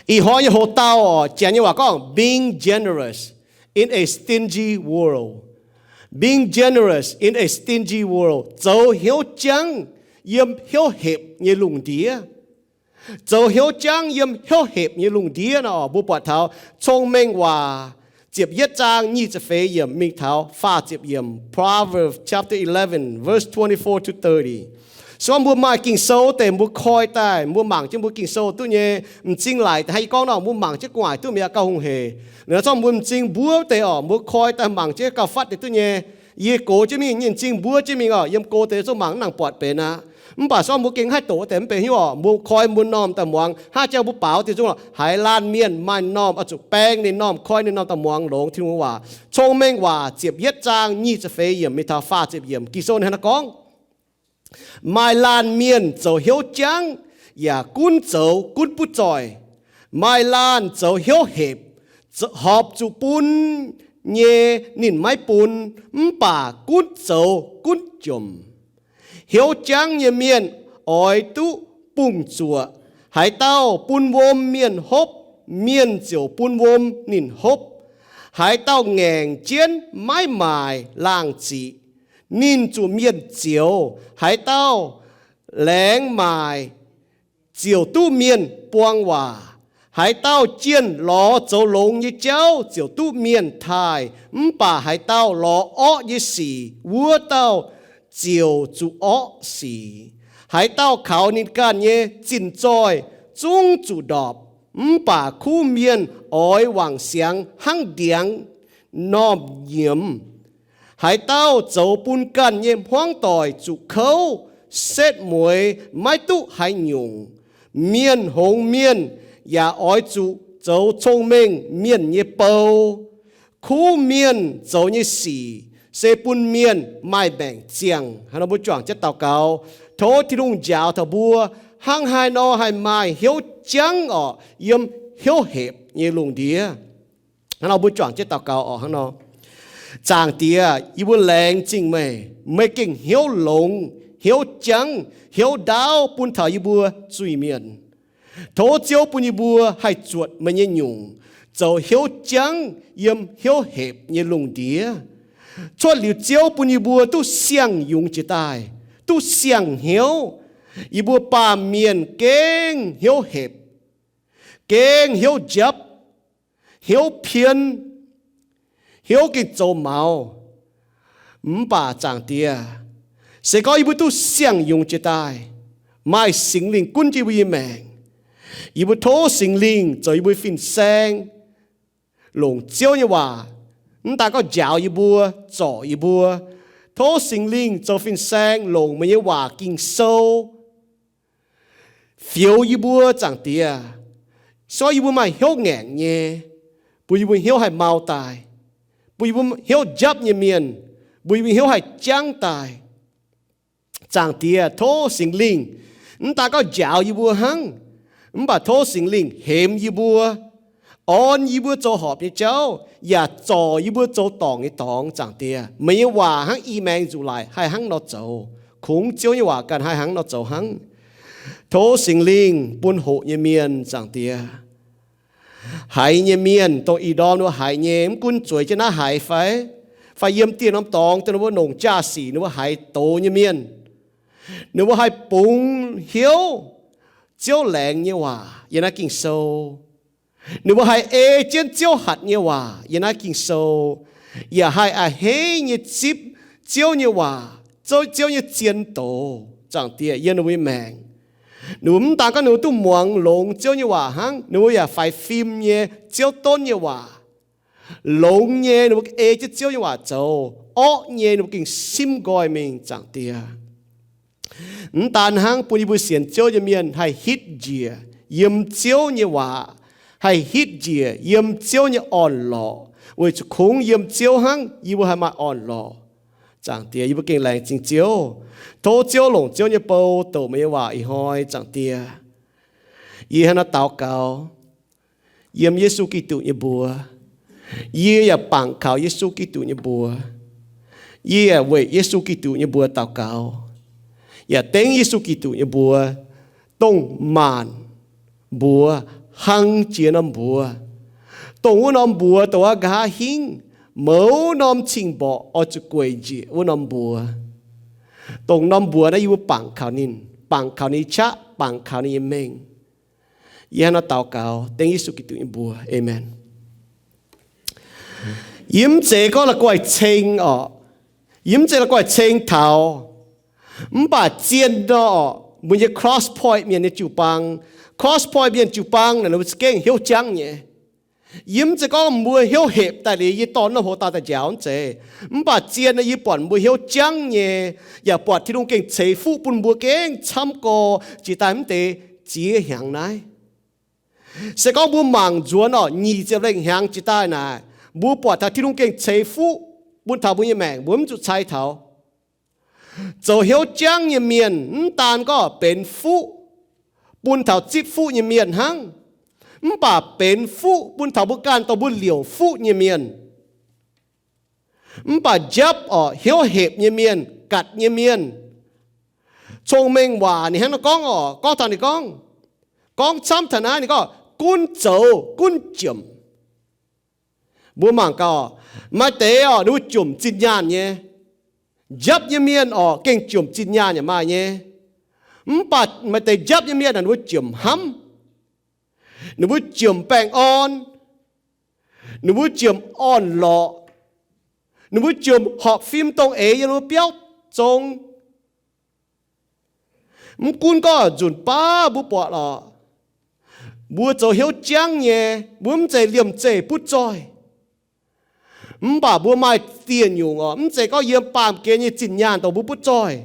Ih hnoi nyei hoc-dauh oc, Janx nyei waac gorngv being generous in a stingy world. Being generous in a stingy world, zoux hnyouv jangv yiem hnyouv hepc nyei lungh ndiev. Zoux hnyouv jangv yiem hnyouv hepc nyei lungh ndiev nor, mbuo buatc taux Cong-Mengh Waac ziepc yietv zaang nyic ziepc feix yiemc mingh taux faah ziepc yiemc, Proverbs chapter eleven, verse twenty-four to thirty. Se gorngv mbuo maaih Ging-Sou deix mbuo koi daaih, mbuo mangc jienv mbuo Ging-Sou duqv nyei, m'zing laic deix hnangv yie gorngv nor, mbuo mangc jienv gu'nguaaic duqv mi'aqv, gauh hungh hec. Liuz nor zorqv mbuo m'zing mbuov deix oc, mbuo koi daaih mangc jienv gauh fatv deix duqv nyei. Yie gox jienv mingh, nyei m'zing mbuov jienv mingh oc, yiem go deix zungv mangc mv nangc buatc benx aqv. Mv baac se gorngv mbuo gengh haih doqc deix mv benx hiuv oc, mbuo koi mbuo m'normh daaih muangx, hnangv jangx mbuo baaux diuh nzungh oc, haaix laanh mienh maaih m'normh oix zuqc baeng ninh m'normh koi ninh m'normh daaih muangx longx Tin-Hungh nyei waac. Cong-Mengh Waac ziepc yietv zaang nyic ziepc feix yiemc mingh taux faah ziepc yiemc, Ging-Sou ninh hnangv naaiv gorngv, maaih laanh mienh zoux hnyouv jangv yaac gunv zoux gunv butv zoih. Maaih laanh zoux hnyouv hepc, horpc zuqc bun nyei ninh maiv bun, mv baac gunv zoux gunv jomc. Hnyouv jangv nyei mienh oix duqv bungx-zuoqc. Haaix dauh bun wuom mienh hopv, mienh ziouc bun wuom ninh hopv. Haaix dauh ngaengc jienv maiv maaic laangh ziqc, ninh zuqc mienh zioux. Haaix dauh laengz maaic ziouc duqv mienh buang waac. Haaix dauh jienh lorz zoux longx nyei jauv ziouc duqv mienh taaih, mv baac haaix dauh lorz orqv nyei sic, wuov dauh ziouc zuqc orqv sic. Haaix dauh kaux ninh ganh nyei zinh zoih zungv zuqc ndorpc, mv baac kuv mienh oix wangc siangx hnangv ndiangx normh nyiemz. Haaix dauh zoux bun ganh nyei hmuangv doic zuqc kouv, setv mueiz maiv duqv haaix nyungc. Mienh hngongx mienh yaac oix zuqc zoux cong-mengh mienh nyei bou. Kuv mienh zoux nyei sic se bun mienh maaih maengc ziangh. Hnangv nor mbuo juangc jienv daux gaux, tov Tin-Hungh njaaux taux mbuo hnangv haaix nor haih maaih hnyouv jangv orqc yiem hnyouv hepc nyei lungh ndiev. Hnangv nor mbuo juangc jienv daux gaux orqc hnangv nor. Zaangc Diex, yie mbuo laengz zingh meih. Meih gengh hnyouv longx, hnyouv jangv, hnyouv ndaauv bun taux yie mbuo zuiz-mienh. Tov Ziouv bun yie mbuo haih zuotc meih nyei nyungc, zoux hnyouv jangv yiem hnyouv hepc nyei lungh ndiev. Cuotv liuz Ziouv bun yie mbuo duqv siang-yungz jiex daaih, duqv siang-hnyouv. Yie mbuo baamh mienh gengh hnyouv hepc, gengh hnyouv njapv, hnyouv pien, hnyouv gengh zoux maux. Mv baac Zaangc Diex, se gorngv yie mbuo duqv siang-yungz jiex daaih, maaih Singx Lingh gunv jienv yie mbuo nyei maengc, yie mbuo tov Singx Lingh zoux yie mbuo fin-saeng, longc Ziouv nyei waac mv daan gorngv njaaux yie mbuo, zorc yie mbuo. Tov Singx Lingh zoux fin-saeng longc meih nyei waac Ging-Sou fioux yie mbuo, Zaangc Diex. Se gorngv yie mbuo maaih hnyouv ngaengc nyei, bun yie mbuo hnyouv haih mau daaih, bun yie mbuo hnyouv njapv nyei mienh, bun yie mbuo hnyouv haih jangv daaih. Zaangc Diex, tov Singx Lingh mv daan gorngv njaaux yie mbuo hnangv, mv baac tov Singx Lingh hemx yie mbuo, orn yie mbuo zoux horpc nyei jauv, yaac zorc yie mbuo zoux dorngc nyei dorngx. Zaangc Diex, meih nyei waac hnangv i maengx nzuqc laic haih hnangv nor zoux, kungx Ziouv nyei waac ganh haih hnangv nor zoux hnangv. Tov Singx Lingh bun hoqc nyei mienh, Zaangc Diex, haiz nyei mienh, dongh ih ndorm ninh mbuo haiz nyei, mv gunv zueiz jienv naaiv haiz fai, fai yiem dieh norm dorngx dongh ninh mbuo longc jaa-sic ninh mbuo haiz doz nyei mienh, ninh mbuo haih bungx hnyouv Ziouv laengz nyei waac yiem naaiv Ging-Sou. Ninh mbuo haih ei jienv Ziouv hatc nyei waac yiem naaiv Ging-Sou, yaac haih a'hneiv nyei zipv Ziouv nyei waac, Ziouv nyei zien doz. Zaangc Diex, yiem ninh mbuo nyei maengc, ninh mbuo mv daan gorngv ninh mbuo duqv muangx longx Ziouv nyei waac hnangv, ninh mbuo yaac faix fim nyei Ziouv donv nyei waac. Longx nyei ninh mbuo ei jienv Ziouv nyei waac zoux, orqv nyei ninh mbuo gengh simv nqoi mingh, Zaangc Diex. Mv daan hnangv, bun yie mbuo sienx Ziouv nyei mienh haih hitv njiec yiem Ziouv nyei waac, haih hitv njiec yiem Ziouv nyei orn-lorqc, weic zuqc kungx yiem Ziouv hnangv yie mbuo haih maaih orn-lorqc. Zaangc Diex, yie mbuo gengh laengz zingh Ziouv. Tov Ziouv longc Ziouv nyei bou douc meih nyei waac ih hnoi, Zaangc Diex. Yie hnangv naaiv daux gaux yiem Yesu Giduc nyei mbuox. Yie yaac bangc kaux Yesu Giduc nyei mbuox. Yie yaac weic Yesu Giduc nyei mbuox daux gaux, yaac dengv Yesu Giduc nyei mbuox, dongh maanc mbuox hlang jiex norm mbuox, dongh wuov norm mbuox dongh wuov nqa'haav hingv, mouz norm cing-mborqc oix zuqc gueic njiec wuov norm mbuox. Dongh norm mbuox naaiv yie mbuo bangc kaux ninh, bangc kaux ninh qaqv, bangc kaux ninh nyei mengh. Yie hnangv naaiv daux gaux dengv Yesu Giduc nyei mbuox, aamen. Yie mv zeiz gorngv la'guaih ceng orqc. Yie mv zeiz la'guaih ceng taux. Mv baac zien nor orqc, mbuo nyei Cross Point mienh nyei jiu-baang, Cross Point mienh jiu-baang naaic ninh mbuo za'gengh hnyouv jangv nyei. Yie mv zeiz gorngv mbuo hnyouv hepc daaih liuz yie dorh norm hoz dauh daaih njaaux, mv zeiz. Mv baac zien nor yie buatc mbuo hnyouv jangv nyei, yaac buatc Tin-Hungh gengh ceix fuqv bun mbuo gengh camv gorx jiex daaih mv deix ziex hnyangx naaiv. Se gorngv mbuo mangc nzuonx orqc, nyic ziepc lengh hnyangx jiex daaih naaic, mbuo buatc taux Tin-Hungh gengh ceix fuqv bun taux mbuo nyei maengc, mbuo mv zuqc cai taux. Zoux hnyouv jangv nyei mienh mv daan gorngv benx fuqv bun taux zipv fuqv nyei mienh hnangv, mv baac benx fuqv bun taux mbuo ganh dongh mbuo liouc fuqv nyei mienh. Mv baac njapv orqc, hnyouv hepc nyei mienh, gatc nyei mienh, cong-mengh waac ninh hnangv nor gorngv orqc, gorngv taux ninh gorngv, gorngv camv taux naaiv ninh gorngv, gunv zoux gunv jomc. Mbuo mangc gaax, maaih deix orqc ninh mbuo jomc zinh nyaanh nyei. Njapv nyei mienh orqc gengh jomc zinh nyaanh yaac maaih nyei. Mv baac maaih deix njapv nyei mienh naaic ninh mbuo jomc hnamv, ninh mbuo jomc baengh orn, ninh mbuo jomc orn-lorqc, ninh mbuo jomc horpc fim dongh eix yiem ninh mbuo biauv zong. Mv gunv gorngv nzunc baav mbuo buatc orqc, mbuo zoux hnyouv jangv nyei, mbuo mv zeiz liemh zeih butv zoih. Mv baac mbuo maaih dieh nyungc orqc, mv zeiz gorngv yiem baamh gen nyei zinh nyaanh dongh mbuo butv zoih.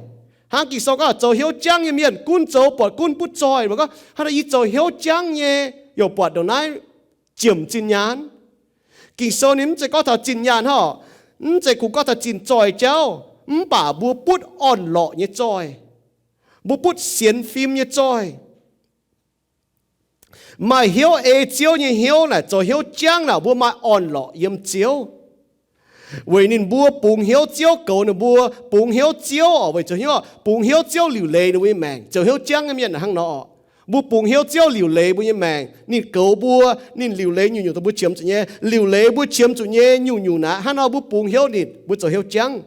Hnangv Ging-Sou gorngv zoux hnyouv jangv nyei mienh gunv zoux buatc gunv butv zoih. Mbuo gorngv hnangv naaic yie zoux hnyouv jangv nyei, yaac buatc ndongc naaiv jomc zinh nyaanh. Ging-Sou ninh mv zeiz gorngv taux zinh nyaanh hnangv, mv zeiz kungx gorngv taux zinh zoih jauv, mv baac mbuo butv orn-lorqc nyei zoih, mbuo butv sienx fim nyei zoih. Maaih hnyouv ei Ziouv nyei hnyouv naaic zoux hnyouv jangv naaic mbuo maaih orn-lorqc yiem Ziouv. Weic ninh mbuo bungx hnyouv Ziouv goux ninh mbuo, bungx hnyouv Ziouv orqc, weic zoux hnyouv, bungx hnyouv Ziouv liuc leiz ninh mbuo nyei maengc. Zoux hnyouv jangv nyei mienh hnangv nor orqc, mbuo bungx hnyouv Ziouv liuc leiz mbuo nyei maengc. Ninh goux mbuo, ninh liuc leiz nyungc-nyungc dongh mbuo qiemx zuqc nyei, liuc leiz mbuo qiemx zuqc nyei nyungc-nyungc naaic. Hnangv nor mbuo bungx hnyouv ninh, mbuo zoux hnyouv jangv.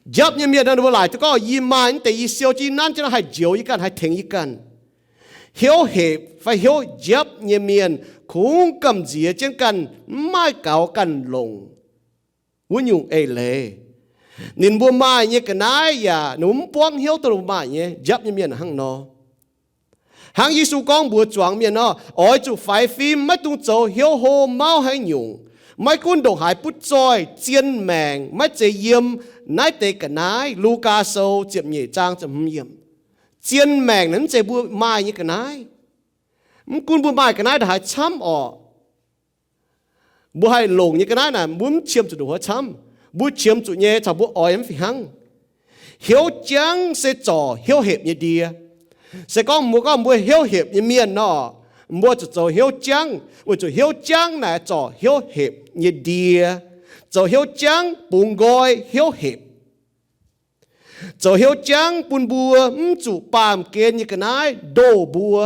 Njapv nyei mienh nor ninh mbuo laaic duqv gorngv, yie maaih mv deix yie siou jienv, yie nanv jienv nor haih njoux yie ganh, haih tengx yie ganh. Hnyouv hepc fai hnyouv njapv nyei mienh kungx gamh nziex jienv ganh, mv maaih gaux ganh longc wuov nyungc eix leiz. Ninh mbuo maaih nyei ga'naaiv yaac ninh mbuo mv buangv hnyouv duqv ninh mbuo maaih nyei. Njapv nyei mienh hnangv nor. Hnangv Yesu gorngv mbuox zuangx mienh nor, oix zuqc faix fim, maiv dungx zoux hnyouv hlo mauv haaix nyungc. Maiv gunv ndongc haaix butv zoih, zien maengc maiv zeiz yiem naaiv deix ga'naaiv. Lugaa Sou ziepc nyeic zaang ziepc hmz yiemc. Zien maengc naaic mv zeiz mbuo maaih nyei ga'naaiv. Mv gunv mbuo maaih ga'naaiv ndongc haaix camv orqc, mbuo haih longc nyei ga'naaiv naaic mbuo mv qiemx zuqc ndongc haaix camv. Mbuo qiemx zuqc nyei caux mbuo oix mv fih hnangv. Hnyouv jangv se zorc hnyouv hepc nyei ndie. Se gorngv mbuo gorngv mbuo hnyouv hepc nyei mienh nor, mbuo zuqc zoux hnyouv jangv, weic zuqc hnyouv jangv naaic zorc hnyouv hepc nyei ndie. Zoux hnyouv jangv bungx nqoi hnyouv hepc. Zoux hnyouv jangv bun mbuo mv zuqc baamh gen nyei ga'naaiv ndoh mbuo.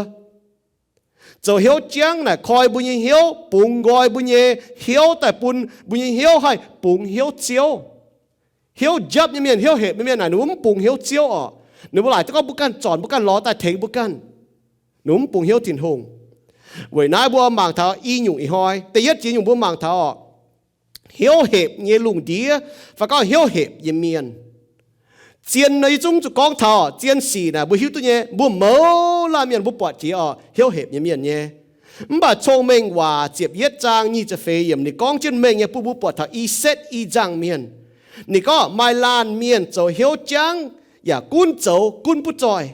Zoux hnyouv jangv naaic koi mbuo nyei hnyouv, bungx nqoi mbuo nyei hnyouv daaih bun mbuo nyei hnyouv haih bungx hnyouv Ziouv. Hnyouv njapv nyei mienh, hnyouv hepc nyei mienh naaic ninh mbuo mv bungx hnyouv Ziouv orqc. Ninh mbuo laaic duqv gorngv mbuo ganh zornc mbuo ganh lorz daaih tengx mbuo ganh. Ninh mbuo mv bungx hnyouv Tin-Hungh. Weic naaiv mbuo mangc taux i nyungc ih hnoi. Da'yietv jiex nyungc mbuo mangc taux orqc, hnyouv hepc nyei lungh ndiev fai gorngv hnyouv hepc nyei mienh. Zien nor yie zungv zuqc gorngv taux zien sic naaic mbuo hiuv duqv nyei, mbuo mouz laanh mienh mbuo buatc jiex orqc hnyouv hepc nyei mienh nyei. Mv baac Cong-Mengh Waac ziepc yietv zaang nyic ziepc feix yiemc ninh gorngv jienv mengh nyei bun mbuo buatc taux i setv i nzangc mienh. Ninh gorngv maaih laanh mienh zoux hnyouv jangv yaac gunv zoux gunv butv zoih.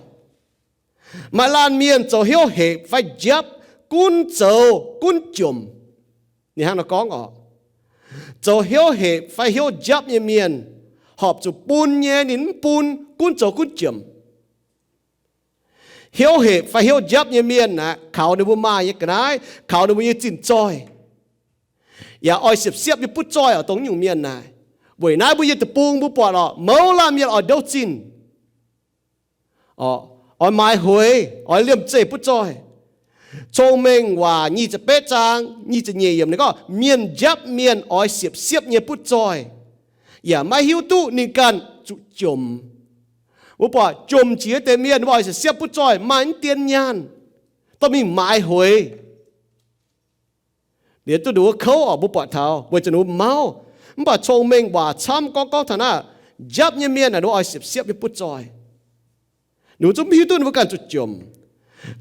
Maaih laanh mienh zoux hnyouv hepc fai njapv gunv zoux gunv jomc. Ninh hnangv nor gorngv orqc, zoux hnyouv hepc fai hnyouv njapv nyei mienh horpc zuqc bun nyei ninh mv bun, gunv zoux gunv jomc. Hnyouv hepc fai hnyouv njapv nyei mienh aeqv, kaux ninh mbuo maaih nyei ga'naaiv, kaux ninh mbuo nyei zinh zoih, yaac oix siepv-siepv nyei butv zoih orqc dongh nyungc mienh naaic. Weic naaiv mbuo yiem deic-bung mbuo buatc orqc, mouz laanh mienh oix ndouv zinh, oix maaiz hueix, oix liemh zeih butv zoih. Cong-Mengh Waac nyic ziepc betv zaang nyic ziepc nyeic yiemc ninh gorngv, mienh njapv mienh oix siepv-siepv nyei butv zoih, yaac maiv hiuv duqv ninh ganh zuqc jomc. Mbuo buatc jomc jiex deix mienh mbuo oix siepv-siepv butv zoih maaih mv dien nyaanh, dorh mingh maaiz hueix. Liuz duqv ninh mbuo kouv oc, mbuo buatc taux weic zuqc ninh mbuo mauv. Mv baac Cong-Mengh Waac camv gorngv, gorngv taux naaiv, njapv nyei mienh naaic ninh mbuo oix siepv-siepv nyei butv zoih. Ninh mbuo zungv mv hiuv duqv ninh mbuo ganh zuqc jomc.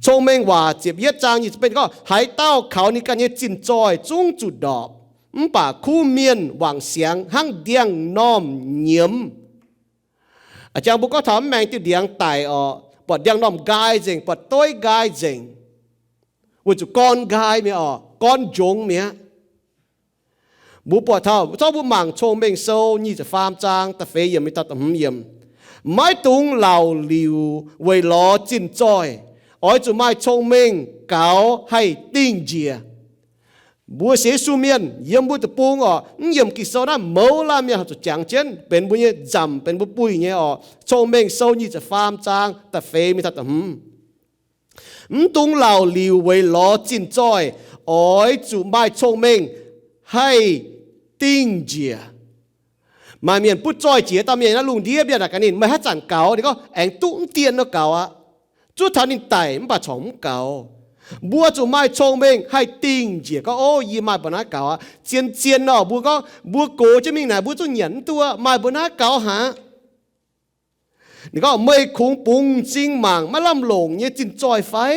Cong-Mengh Waac ziepc yietv zaang nyic ziepc betv gorngv, haaix dauh kaux ninh ganh nyei zinh zoih zungv zuqc ndorpc, mv baac kuv mienh wangc siangx hnangv ndiangx-normh nyiemz. A'jang mbuo gorngv taux mv maengx diuh ndiangx daic oc, buatc ndiangx-normh nqaai nzengc, buatc doiv nqaai nzengc, weic zuqc gorn nqaai mi'aqv oc, gorn njongx mi'aqv. Mbuo buatc taux, zorqv mbuo mangc Cong-Mengh Sou nyic ziepc faam zaang da'feix yiemc mingh taux da'hmz yiemc, maiv dungx laauc liuc weic lorz zinh zoih. Oix zuqc maaih cong-mengh gaux haih dingh njiec. Mbuo sienx Yesu mienh yiem mbuo deic-bung oc, mv yiemc Ging-Sou naaiv mouz laanh mienh haih zuqc jangx jienv benx mbuo nyei nzamc, benx mbuo buih nyei oc. Cong-Mengh Sou nyic ziepc faam zaang da'feix mingh taux da'hmz. Mv dungx laauc liuc weic lorz zinh zoih. Oix zuqc maaih cong-mengh haih dingh njiec. Maaih mienh butv zoih jiex dauh mienh naaiv lungh ndiev, mienh naaic gaax ninh, meih haaix zanc gaux? Ninh gorngv, aengx duqv mv dien nor gaux aqv. Zuov taux ninh daic mv baac corc mv gaux. Mbuo zuqc maaih cong-mengh haih dingh njiec gorngv, ov, yie maaih mbuo naaiv gaux aqv. Zien-zien nor mbuo gorngv mbuo gox jienv mingh naaic mbuo zungv nyanc mv duqv, maaih mbuo naaiv gaux haic. Ninh gorngv, meih kungx bungx m'zing mangc maiv lamh longc nyei zinh zoih fai?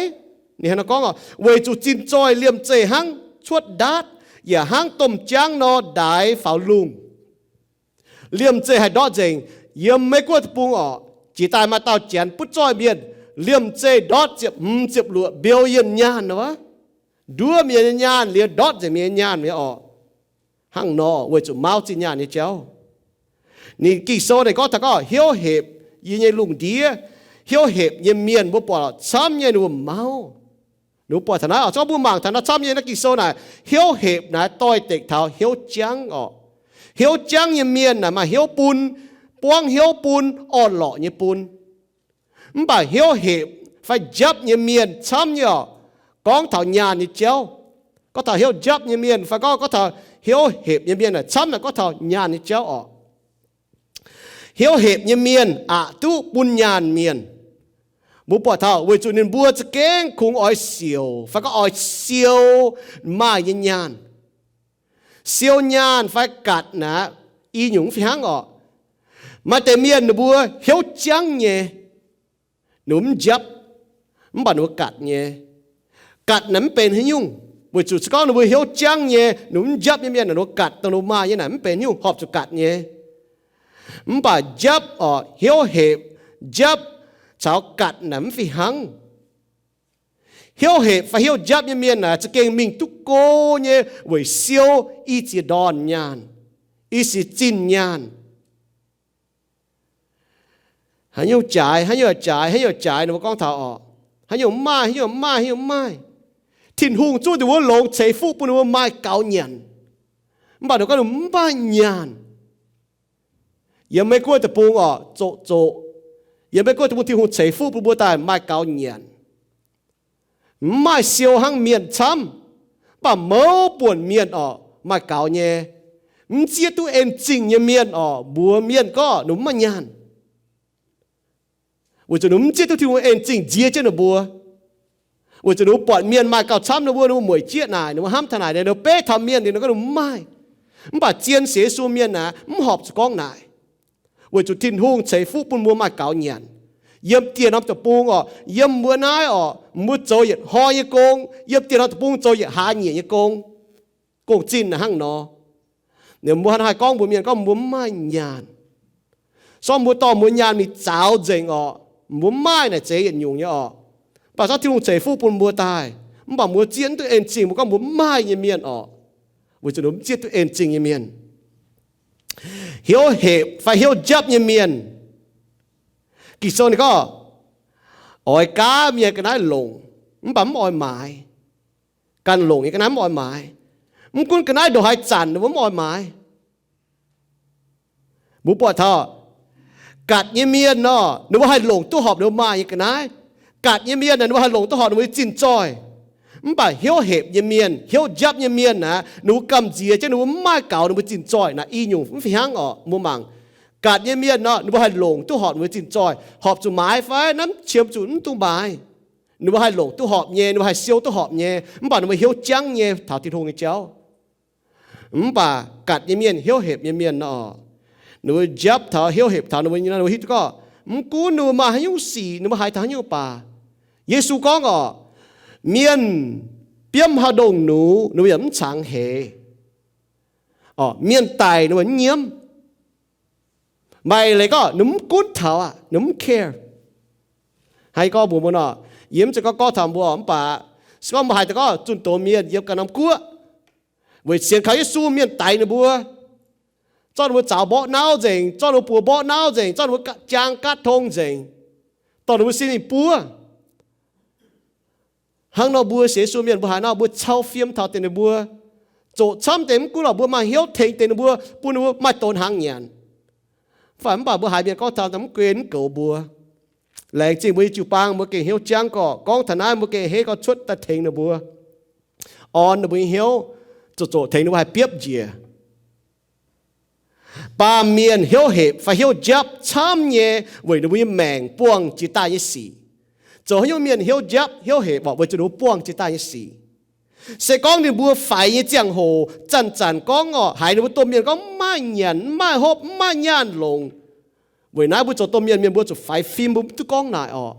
Ninh hnangv naaiv gorngv, weic zuqc zinh zoih liemh zeih hnangv cuotv ndaatv, yaac hnangv domh jaangv nor ndaix faaux lungh. Liemh zeih haih ndortv nzengc. Yiem Meiv Guoqv deic-bung oc, jiex daaih maaih dauh janx butv zoih mienh, liemh zeih ndortv ziepc hmz ziepc luoqc mbiou yienh nyaanh nor, nduov mienh nyei nyaanh liuz ndortv nzengc mienh nyei nyaanh mi'aqv oc. Hnangv nor weic zuqc mauv zinh nyaanh nyei jauv. Ninh Ging-Sou naaic gorngv taux gorngv, heuv hepc yie nyei lungh ndiev, heuv hepc nyei mienh mbuo buatc camv nyei ninh mbuo mauv. Ninh mbuo buatc taux naaiv oc, zorqv mbuo mangc taux naaiv camv nyei naaiv Ging-Sou naaic, heuv hepc naaiv doix-dekc taux heuv jangv oc. Heuv jangv nyei mienh naaic maaih heuv bun, buangv heuv bun, orn-lorqc nyei bun. Mv baac heuv hepc fai njapv nyei mienh camv nyei oc, gorngv taux nyaanh nyei jauv. Gorngv taux heuv njapv nyei mienh fai gorngv, gorngv taux heuv hepc nyei mienh naaic camv naaic gorngv taux nyaanh nyei jauv oc. Heuv hepc nyei mienh aqc duqv bun nyaanh mienh. Mbuo buatc taux weic zuqc ninh mbuo za'gengh kungx oix siouc fai gorngv oix siou maaih nyei nyaanh. Siou nyaanh fai gatc naaic, i nyungc mv fih hnangv oc. Maaih deix mienh ninh mbuo heuv jangv nyei, ninh mbuo mv njapv, mv baac ninh mbuo gatc nyei. Gatc naaic mv benx haaix nyungc, weic zuqc se gorngv ninh mbuo heuv jangv nyei, ninh mbuo mv njapv nyei mienh naaic, ninh mbuo gatc dongh ninh mbuo maaih nyei naaic mv benx haaix nyungc, horpc zuqc gatc nyei. Mv baac njapv oc, heuv hepc, njapv caux gatc naaic mv fih hnangv. Heuv hepc fai heuv njapv nyei mienh naaic za'gengh mingh duqv go nyei weic siou i ziex ndorn nyaanh, i ziex zinh nyaanh. Haaix nyungc jaaix, haaix nyungc jaaix, haaix nyungc jaaix, ninh mbuo gorngv taux oc, haaix nyungc maaih, haaix nyungc maaih, haaix nyungc maaih. Tin-Hungh zuov ninh mbuo longx ceix fuqv bun ninh mbuo maaih gaux nyanc, mv baac ninh gorngv ninh mv maaih nyaanh. Yiem Meiv Guoqv deic-bung oc, zoqc zoqc. Yiem Meiv Guoqv deic-bung Tin-Hungh ceix fuqv bun mbuo daaih maaih gaux nyanc. Mv maaih siou hnangv mienh camv, mv baac mouz buonc mienh oc maaih gaux nyei. Mv zieqv duqv en zingh nyei mienh oc, mbuox mienh gorngv ninh mv maaih nyaanh, weic zuqc ninh mv zieqv duqv Tin-Hungh en zingh nziex jienv ninh mbuo. Weic zuqc ninh mbuo buatc mienh maaih gauh camv, ninh mbuo, ninh mbuo mueic jieqv naaic, ninh mbuo hnamv taux naaic, ninh mbuo beiv taux mienh, ninh mbuo gorngv ninh mv maaih. Mv baac zien sienx Yesu mienh naaic mv horpc zuqc gorngv naaic, weic zuqc Tin-Hungh ceix fuqv bun mbuo maaih gaux nyanc. Yiem dieh norm deic-bung oc, yiem mbuo naaiv oc, mbuo zoux yietc hnoi nyei gong, yiem dieh norm deic-bung zoux yietc hlaax nyieqc nyei gong. Gong-zinh naaic hnangv nor. Ninh mbuo hnangv haih gorngv mbuox mienh gorngv mbuo mv maaih nyaanh. Sortv mbuo dorh mbuo nyaanh mingh zaux nzengc oc, mbuo mv maaih naaic zeiz yietc nyungc nyei oc. Mv baac sortv Tin-Hungh ceix fuqv bun mbuo daaih, mv baac mbuo zieqv duqv en zingh mbuo gorngv mbuo mv maaih nyei mienh oc, weic zuqc ninh mv zieqv duqv en zingh nyei mienh. Hnyouv hepc fai hnyouv njapv nyei mienh. Ging-Sou ninh gorngv, oix gaav mienh ga'naaiv longc, mv baac mv oix maaiz. Ganh longc nyei ga'naaiv mv oix maaiz. Mv gunv ga'naaiv ndongc haaix zanc ninh mbuo mv oix maaiz. Mbuo buatc taux, gatc nyei mienh nor, ninh mbuo haih longc duqv horpc ninh mbuo maaih nyei ga'naaiv. Gatc nyei mienh nor, ninh mbuo haih longc duqv horpc ninh mbuo nyei zinh zoih. Mv baac hnyouv hepc nyei mienh, hnyouv njapv nyei mienh aeqv, ninh mbuo gamh nziex jienv ninh mbuo mv maaih gaux ninh mbuo zinh zoih naaic i nyungc mv fih hnangv orqc. Mbuo mangc, gatc nyei mienh nor, ninh mbuo haih longc duqv horpc ninh mbuo zinh zoih, horpc zuqc maaiz fai naaiv mv qiemx zuqc mv dungx maaiz. Ninh mbuo haih longc duqv horpc nyei, ninh mbuo haih siou duqv horpc nyei, mv baac ninh mbuo hnyouv jangv nyei taux Tin-Hungh nyei jauv. Mv baac gatc nyei mienh, hnyouv hepc nyei mienh nor, ninh mbuo njapv taux, hnyouv hepc taux ninh mbuo nyei nor, ninh mbuo hiuv duqv gorngv mv gunv ninh mbuo maaih haaix nyungc sic, ninh mbuo haiz taux haaix nyungc baac, Yesu gorngv orqc, mienh biomv haaix ndongc nux ninh mbuo yaac mv cangx heix. Mienh daic ninh mbuo mv nyiemv. Maaih leiz gorngv ninh mv gunv taux aqv, ninh mv care. Hnangv gorngv mbuox mbuo nor, yie mv zeiz gorngv gorngv taux mbuo mv baac, se gorngv mbuo haiz taux gorngv zunh doz mienh yiem ganh norm guoqv weic sienx kaux Yesu mienh daix ninh mbuo, zorqv ninh mbuo zaux mborqv nauv nzengc, zorqv ninh mbuo buoz mborqv nauv nzengc, zorqv ninh mbuo jaang gaatv tong nzengc, dorh ninh mbuo sin mingh buov. Hnangv nor mbuo sienx Yesu mienh mbuo haiz nor mbuo cau fiem taux deix ninh mbuo, zoqc camv deix mv gunv lorqc mbuo maaih hnyouv tengx deix ninh mbuo, bun ninh mbuo maaih donx hnaangx nyanc. Mv baac mv baac mbuo haiz mienh gorngv taux mv gunv mv goux mbuo. Laengz zingh mbuo nyei jiu-baang mbuo gengh hnyouv jangv gorqv, gorngv taux naaiv mbuo gengh henv gorngv cuotv daaih tengx ninh mbuo, orn ninh mbuo nyei hnyouv, zoqc zoqc tengx ninh mbuo haih biopv njiec. Baamh mienh hnyouv hepc fai hnyouv njapv camv nyei weic ninh mbuo nyei maengc buangh jiex daaih nyei sic. Zoux haaix nyungc mienh hnyouv njapv hnyouv hepc orqc? Weic zuqc ninh mbuo buangh jiex daaih nyei sic. Se gorngv ninh mbuo faix nyei ziangh hoc zanc-zanc gorngv orqc, haiz ninh mbuo domh mienh gorngv mv maaih nyanc, mv maaih hopv, mv maaih nyaanh longc. Weic naaiv mbuo zoux domh mienh mienh mbuo zuqc faix fim, mbuo mv duqv gorngv naaic orqc.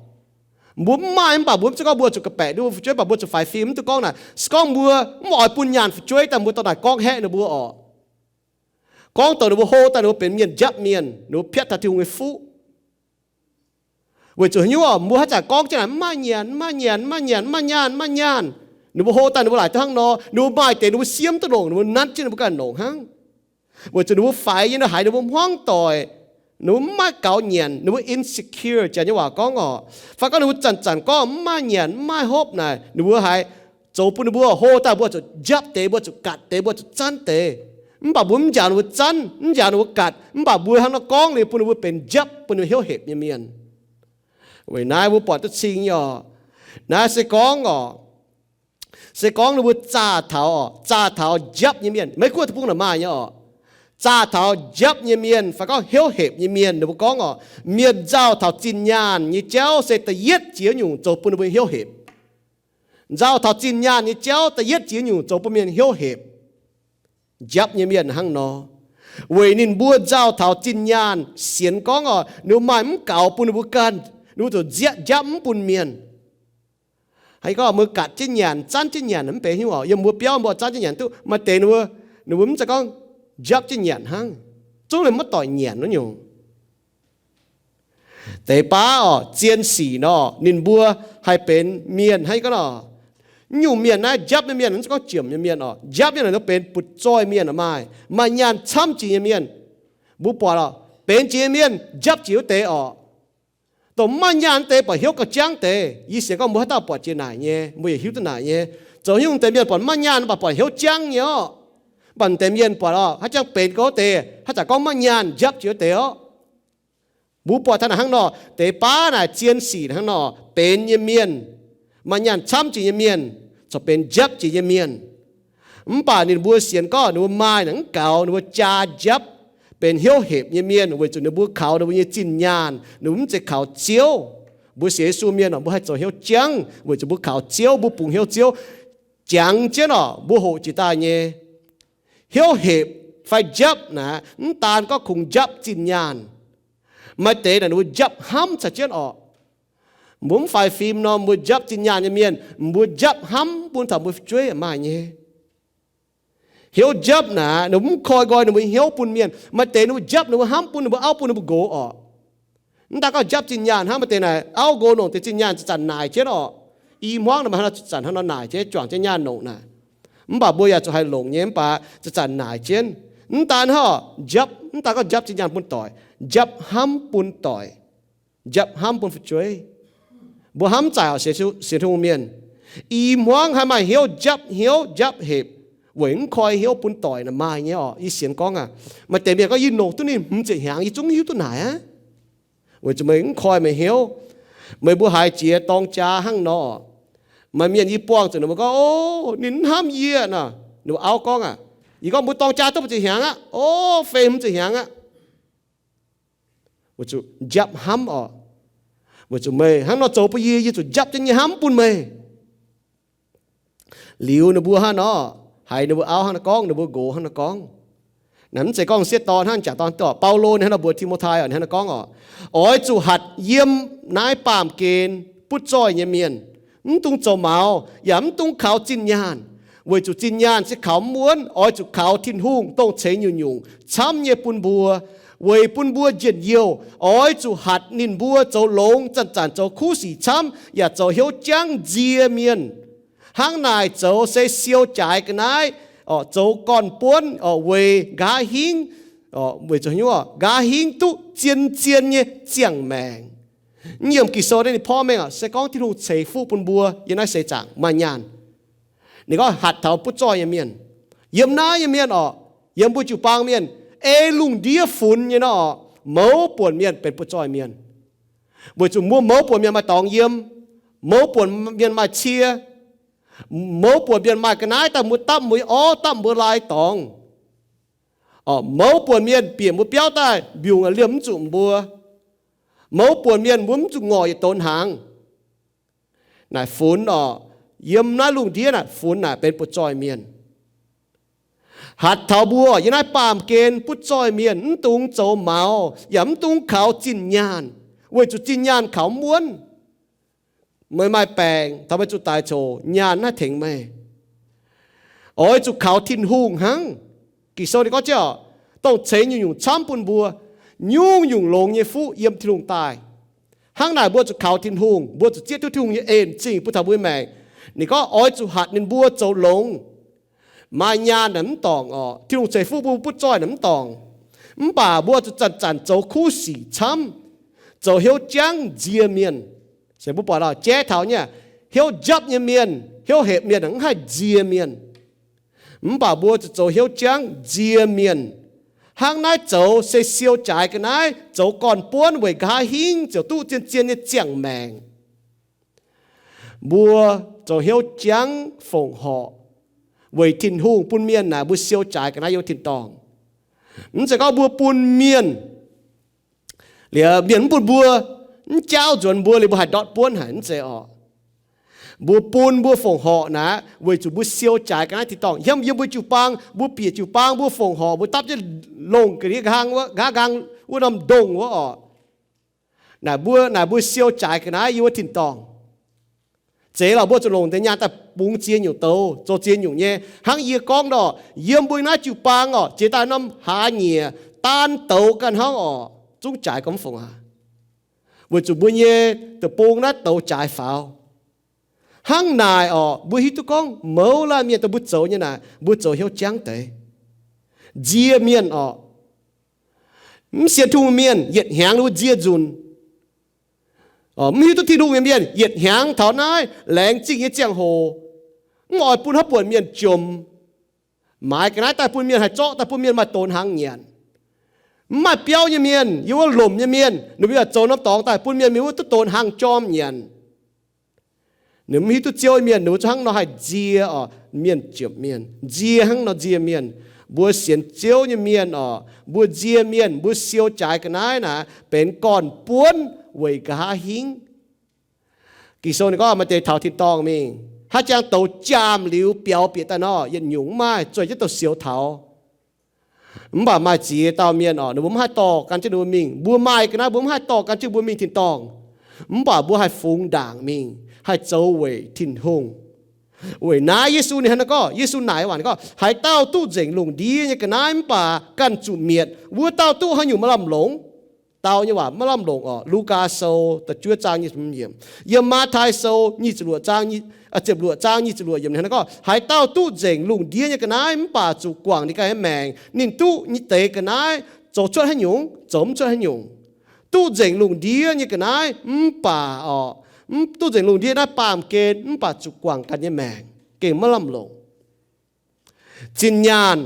Mbuo mv maaih mv baac mbuo mv zeiz gorngv mbuo zuqc ga'baeqc duqv mbuo fu'jueiv, mv baac mbuo zuqc faix fim mv duqv gorngv naaic. Se gorngv mbuo mv oix bun nyaanh fu'jueiv daaih mbuo dorh naaic gorngv haeqv ninh mbuo orqc. Gorngv dongh ninh mbuo hlo daaih ninh mbuo benx mienh njapv mienh, ninh mbuo piatv taux Tin-Hungh nyei fuqv. Weic zuqc haaix nyungc orqc? Mbuo haaix zanc gorngv jienv naaic mv maaih nyanc, mv maaih nyanc, mv maaih nyanc, mv maaih nyaanh, mv maaih nyaanh. Ninh mbuo hlo daaih ninh mbuo laaic duqv hnangv nor, ninh mbuo maaih deix ninh mbuo siemv duqv longc, ninh mbuo nanv jienv ninh mbuo ganh longc hnangv. Weic zuqc ninh mbuo faix nyei, ninh mbuo haiz ninh mbuo hmuangv doic, ninh mbuo mv maaih gaux nyanc, ninh mbuo insecure, janx nyei waac gorngv orqc. Fai gorngv ninh mbuo zanc-zanc gorngv mv maaih nyanc mv maaih hopv naaic, ninh mbuo haiz zoux bun ninh mbuo hlo daaih mbuo zuqc njapv deix, mbuo zuqc gatc deix, mbuo zuqc zanv deix. Mv baac mbuo mv njaaux ninh mbuo zanv, mv njaaux ninh mbuo gatc, mv baac mbuo hnangv nor gorngv liuz bun ninh mbuo benx njapv, bun ninh mbuo hnyouv hepc nyei mienh. Weic naaiv mbuo buatc duqv cing nyei orqc. Naaiv se gorngv orqc, se gorngv ninh mbuo zaah taux orqc, zaah taux njapv nyei mienh. Maiv gunv deic-bung naaic maaih nyei orqc, zaah taux njapv nyei mienh fai gorngv hnyouv hepc nyei mienh, ninh mbuo gorngv orqc, mienh nzauh taux zinh nyaanh nyei jauv se da'yietv ziex nyungc zoux bun ninh mbuo hnyouv hepc. Nzauh taux zinh nyaanh nyei jauv da'yietv ziex nyungc zoux bun mienh hnyouv hepc. Njapv nyei mienh hnangv nor, weic ninh mbuo nzauh taux zinh nyaanh sienx gorngv orqc, ninh mbuo maaih mv gaux bun ninh mbuo ganh, ninh mbuo zuqc nziav njapv mv bun mienh. Haaix gorngv mbuo gatc jienv nyanc, zanv jienv nyanc mv benx hnyouv orqc. Yiem mbuo biauv mbuo zanv jienv nyanc duqv, maaih deix ninh mbuo, ninh mbuo mv zeiz gorngv njapv jienv nyanc hnangv, zungv ninh maiv doic nyanc wuov nyungc. Deix baav orqc, zien sic nor, ninh mbuo haih benx mienh hnangv gorngv nor, nyungc mienh naaiv njapv nyei mienh, mv zeiz gorngv jiemc nyei mienh orqc. Njapv nyei naaic nor benx butv-zoih mienh orqc, maaih, maaih nyaanh camv jiex nyei mienh. Mbuo buatc orqc, benx jiex nyei mienh njapv jiex wuov deix orqc. Dongh mv maaih nyaanh wuov deix buatc hnyouv gauh jangv deix. Yie sienx gorngv mbuo haaix dauh buatc jiex naaic nyei, mbuo yaac hiuv duqv naaic nyei. Zoux haaix nyungc deix mienh buatc mv maaih nyaanh mv baac buatc hnyouv jangv nyei orqc. Mv baac deix mienh buatc orqc, haaix jangx benx gau wuov deix, haaix zanc gorngv mv maaih nyaanh njapv jiex wuov deix orqc. Mbuo buatc taux naaic hnangv nor, deix baav naaic zien sic hnangv nor, benx nyei mienh, maaih nyaanh camv jiex nyei mienh, corc benx njapv jiex nyei mienh. Mv baac ninh mbuo sienx gorngv ninh mbuo maaih naaic mv gaux, ninh mbuo jaa njapv, benx hnyouv hepc nyei mienh weic zuqc ninh mbuo kaux ninh mbuo nyei zinh nyaanh, ninh mbuo mv zeiz kaux Ziouv. Mbuo sienx Yesu mienh orqc, mbuo haih zoux hnyouv jangv weic zuqc mbuo kaux Ziouv, mbuo bungx hnyouv Ziouv. Jangx jienv orqc, mbuo hoqc jiex daaih nyei. Hnyouv hepc fai njapv naaic, mv daan gorngv kungx njapv zinh nyaanh. Maaih deix naaic ninh mbuo njapv hnamv caux jienv orqc. Mbuo mv faix fim nor, mbuo njapv zinh nyaanh nyei mienh, mbuo njapv hnamv bun taux mbuo fu'jueiv maaih nyei. Hnyouv njapv naaic, ninh mbuo mv koi nqoi ninh mbuo hnyouv bun mienh. Maaih deix ninh mbuo njapv, ninh mbuo hnamv bun ninh mbuo auv bun ninh mbuo nqox orqc. Mv daan gorngv njapv zinh nyaanh hnangv, maaih deix naaic auv nqox longc deix zinh nyaanh zanc-zanc naaic jienv orqc. I hmuangv naaic maaih haaix nor zanc-zanc hnangv nor naaic jienv, juangc jienv nyaanh longc naaic. Mv baac mbuo yaac zuqc haih longc nyei, mv baac zanc-zanc naaic jienv. Mv daan hnangv, njapv, mv daan gorngv njapv zinh nyaanh bun doic, njapv hnamv bun doic, njapv hnamv bun fu'jueiv. Mbuo hnamv zaaic orqc, sienx Tin-Hungh mienh, i hmuangv haih maaih hnyouv njapv, hnyouv njapv hepc weic mv koi hnyouv bun doic naaic maaih nyei orqc. Yie sienx gorngv aac, maaih deix mienh gorngv yie longc duqv ninh hmz ziepc hnyangx yie zungv hiuv duqv naaic aqv. Weic zuqc meih mv koi meih hnyouv. Meih mbuo haiz jiex dorng jaa hnangv nor, Maaih mienh yie buangh zuqc ninh mbuo gorngv, O, ninh mv hnamv yie nor. Ninh mbuo auv gorngv aqv, Yie gorngv mbuo dorng jaa duqv ziepc hnyangx aqv. O, feix hmz ziepc hnyangx aqv. Weic zuqc njapv hnamv oc. Weic zuqc meih hnangv nor zoux bun yie, yie zuqc njapv jienv nyei hnamv bun meih. Liuz ninh mbuo hnangv nor, haiz ninh mbuo auv hnangv nor gorngv, ninh mbuo nqox hnangv nor gorngv. Naaiv mv zeiz gorngv sieqv dorn hnangv, jaax dorn. Baulo ninh hnangv nor mbuox Ti^mo^tai, ninh hnangv nor gorngv oc, Oix zuqc hatc yiem naaiv baamh gen butv zoih nyei mienh, mv dungx zoux maux, yaac mv dungx kaux zinh nyaanh, weic zuqc zinh nyaanh se kaux mv wuonv. Oix zuqc kaux Tin-Hungh, dongh ceix nyungc-nyungc camv nyei bun mbuo, weic bun mbuo njien-youh. Oix zuqc hatc ninh mbuo zoux longx, zanc-zanc zoux kuv sic camv, yaac zoux hnyouv jangv nzie mienh. Hnangv naaic zoux se siou jaaix ga'naaiv, zoux gorn-buonv weic nqa'haav hingv, weic zuqc nqa'haav hingv duqv zien-zien nyei ziangh maengc. Yiem Ging-Sou naaiv ninh porv mengh se gorngv Tin-Hungh ceix fuqv bun mbuo yiem naaiv seix zaangc maaih nyaanh. Ninh gorngv hatc taux butv zoih nyei mienh. Yiem naaiv nyei mienh oc, yiem mbuo jiu-baang mienh, ei lungh ndiev funx nyei nor oc, mouz buonc mienh benx butv zoih mienh. Weic zuqc mbuo mouz buonc mienh maaih dorngx yiem, mouz buonc mienh maaih cie, mouz buonc mienh maaih ga'naaiv daaih mbuo dapv mbuo nyei orv, dapv mbuo lai dorngx. Mouz buonc mienh bieqc mbuo biauv daaih mbiungc liemh mv zuqc mbuo. Mouz buonc mienh mbuo mv zuqc ngorc yietc donx hnaangx. Naaic funx oc, yiem naaiv lungh ndiev naaic funx naaic benx butv zoih mienh. Hatc taux mbuo yiem naaiv baamh gen butv zoih mienh mv dungx zoux maux yaac mv dungx kaux zinh nyaanh, weic zuqc zinh nyaanh kaux mv wuonv. Meih maaih baengc, taux meih zuqc daic coc, nyaanh mv haih tengx meih. Oix zuqc kaux Tin-Hungh hnangv. Ging-Sou ninh gorngv jienv oc, dongh ceix nyungc-nyungc camv bun mbuo, nyungc-nyungc longx nyei fuqv yiem Tin-Hungh daaih. Hnangv naaic mbuo zuqc kaux Tin-Hungh, mbuo zuqc zieqv duqv Tin-Hungh nyei en zingh bun taux mbuo nyei maengc. Ninh gorngv oix zuqc hatc ninh mbuo zoux longx. Maaih nyaanh naaic mv dorngc oc, Tin-Hungh ceix fuqv mbuo butv zoih naaic mv dorngc. Mv baac mbuo zuqc zanc-zanc zoux kuv sic camv, zoux hnyouv jangv nzie mienh. Se mbuo buatc lorqc, jaiv taux nyei, hnyouv njapv nyei mienh, hnyouv hepc mienh mv haih nzie mienh. Mv baac mbuo zuqc zoux hnyouv jangv nzie mienh. Hnangv naaiv zoux se siou jaaix ga'naaiv, zoux gorn-buonv weic nqa'haav hingv ziouc duqv zien-zien nyei ziangh maengc. Mbuo zoux hnyouv jangv fongc horc weic Tin-Hungh bun mienh naaic mbuo siou jaaix ga'naaiv yiem tin-dorngh. Mv zeiz gorngv mbuo bun mienh liuz mienh mv bun mbuo, mv jaauv nzuonx mbuo liuz mbuo haih ndortv buonv haic, mv zeiz oc. Mbuo bun mbuo fongc horc naaic weic zuqc mbuo siou jaaix ga'naaiv tin-dorngh. Yiem, yiem mbuo jiu-baang, mbuo bieqc jiu-baang, mbuo fongc horc, mbuo dapv jienv longc ga'ndiev nqa'haav nqa'haav nqaang wuov norm ndongh wuov oc. Naaic mbuo, naaic mbuo siou jaaix ga'naaiv yiem wuov tin-dorngh. Zeiz lorqc, mbuo zuqc longc deix nyaanh daaih bungx ziex nyungc douz, zoux ziex nyungc nyei. Hnangv yie gorngv nor, yiem mbuo naaiv jiu-baang oc, jiex daaih norm hlaax nyieqc daan douz ganh hnangv oc, zungv jaaix gomv fongc aqv. Weic zuqc mbuo nyei deic-bung naaiv douz jaaix faaux. Hnangv naaic oc, mbuo hiuv duqv gorngv mouz laanh mienh dongh mbuo zoux nyei naaic, mbuo zoux hnyouv jangv deix, nzie mienh oc. Mv sienx Tin-Hungh mienh yietc hnyangx ninh mbuo nzie nzunc. Mv hiuv duqv Tin-Hungh nyei mienh yietc hnyangx taux naaiv laengz zingh nyei ziangh hoc, mv oix bun haaix buonc mienh jomc. Maaiz ga'naaiv daaih bun mienh haih zorqv daaih bun mienh maaih donx hnaangx nyanc. Mv maaih biauv nyei mienh, yiem wuov lomc nyei mienh, ninh mbuo yaac zoux norm dorngx daaih bun mienh mingh wuov duqv donx hnaangx jorm nyanc. Ninh mv hiuv duqv Ziouv nyei mienh, ninh mbuo zungv hnangv nor haih nzie oc, mienh jomc mienh, nzie hnangv nor nzie mienh. Mbuo sienx Ziouv nyei mienh oc, mbuo nzie mienh, mbuo siou jaaix ga'naaiv naaic benx gorn-buonv weic nqa'haav hingv. Ging-Sou ninh gorngv maaih deix taux tin-dorngh mingh, haaix jangx douz jaam liuz biaux bieqc daaih nor, yietc nyungc mv maaih, zueih jienv douz-sioux taux. Mv baac maaih ziex dauh mienh oc, ninh mbuo mv haih dorh gan jienv ninh mbuo mingh. Mbuo maaih ga'naaiv mbuo mv haih dorh gan jienv mbuo mingh tin-dorngh. Mv baac mbuo haih fungx ndaangc mingh, haih zoux weic Tin-Hungh. Weic naaiv Yesu ninh hnangv naaiv gorngv, Yesu naaic waac ninh gorngv, haaix dauh duqv nzengc lungh ndiev nyei ga'naaiv mv baac ganh zuqc mietc, wuov dauh duqv haaix nyungc maaih lamh longc? Dau nyei waac maiv lamh longc oc. Lugaa Sou da'juov zaang nyic ziepc hmz yiemc. Yiem Matv^tai Sou nyic ziepc luoqc zaang, ziepc luoqc zaang nyic ziepc luoqc yiemc hnangv naaiv gorngv, haaix dauh duqv nzengc lungh ndiev nyei ga'naaiv mv baac zuqc guangc ninh ganh nyei maengc, ninh duqv nyei deix ga'naaiv zoux cuotv haaix nyungc, zoux mv cuotv haaix nyungc. Duqv nzengc lungh ndiev nyei ga'naaiv mv baac oc, duqv nzengc lungh ndiev naaiv baamh gen mv baac zuqc guangc ganh nyei maengc, gengh maiv lamh longc. Zinh nyaanh,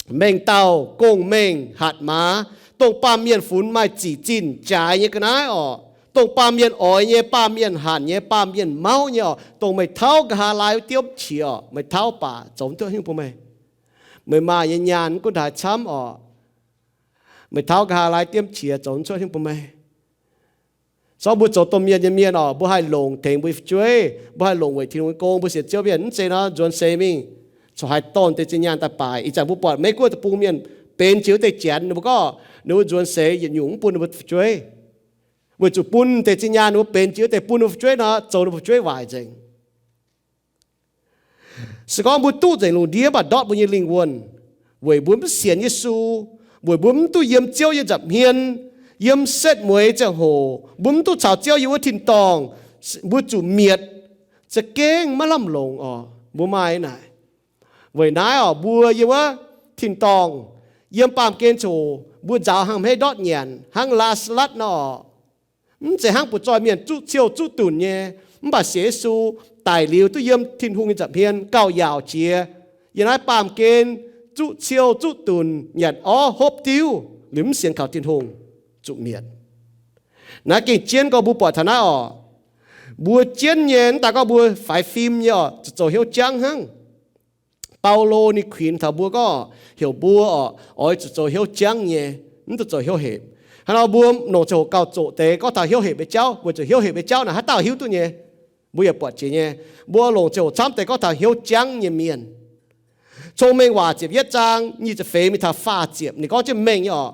mengh dauh, gong-mengh, hatc maaz, dongh baamh mienh funx maaih zic zinh jaaix nyei ga'naaiv oc, dongh baamh mienh oix nyei, baamh mienh hanc nyei, baamh mienh mauv nyei oc, dongh meih tauv nqa'haav laai wuov diemv qiex oc, meih tauv baac zoux duqv hingv bun meih. Meih maaih nyei nyaanh mv gunv haaix camv oc, meih tauv nqa'haav laai diemv qiex zoux cuotv hingv bun meih. Sorng mbuo zoux domh mienh nyei mienh oc, mbuo haih longc tengx mbuo nyei fu'jueiv, mbuo haih longc weic Tin-Hungh nyei gong, mbuo sienx Ziouv mienh mv zeiz nor nzuonx seix mingh corc haaix dorngh deix zinh nyaanh daaih baaic. Ih zanc mbuo buatc Meiv-Guoqv deic-bung mienh benx jiex wuov deix janx, ninh mbuo gorngv ninh mbuo nzuonx seix yietc nyungc mv bun ninh mbuo fu'jueiv, weic zuqc bun deix zinh nyaanh ninh mbuo benx jiex wuov deix bun ninh mbuo fu'jueiv nor, zoux ninh mbuo fu'jueiv waaic nzengc. Se gorngv mbuo duqv nzengc lungh ndiev mv baac ndortv mbuo nyei lingh wuonh, weic mbuo mv sienx Yesu, weic mbuo mv duqv yiem Ziouv nyei nza'hmien, yiem setv mueiz ziangh hoc mbuo mv duqv caux Ziouv yiem wuov tin-dorngh, mbuo zuqc mietc, za'gengh maiv lamh longc oc. Mbuo maaih naaic. Weic naaiv oc, mbuo yiem wuov tin-dorngh, yiem baamh gen ziangh hoc mbuo nzaaux hnangv hmeiv ndortv nyanc hnangv Laa^saa^latv nor oc. Mv zeiz hnangv butv-zoih mienh zuqv ciou zuqv dunc nyei, mv baac sienx Yesu daic liuz duqv yiem Tin-Hungh nyei nza'hmien gauh yaauc jiex. Yiem naaiv baamh gen zuqv ciou zuqv dunc nyanc orv hopv diuv liuz mv sienx kaux Tin-Hungh, zuqc mietc. Naaiv gengh jienv gorngv mbuo buatc taux naaiv oc, mbuo jienv nyei mv daaih gorngv mbuo faix fim nyei oc, zuqc zoux hnyouv jangv hnangv. Baulo ninh kuinx taux mbuo gorngv heuc mbuo oc, oix zuqc zoux hnyouv jangv nyei, mv duqv zoux hnyouv hepc. Hnangv nor mbuo longc ziangh hoc gauh zoqc deix gorngv taux hnyouv hepc nyei jauv, weic zuqc hnyouv hepc nyei jauv naaic haaix dauh hiuv duqv nyei? Mbuo yaac buatc jiex nyei. Mbuo longc ziangh hoc camv deix gorngv taux hnyouv jangv nyei mienh. Cong-Mengh Waac ziepc yietv zaang nyic ziepc feix mingh taux faah ziepc ninh gorngv jienv mengh nyei oc,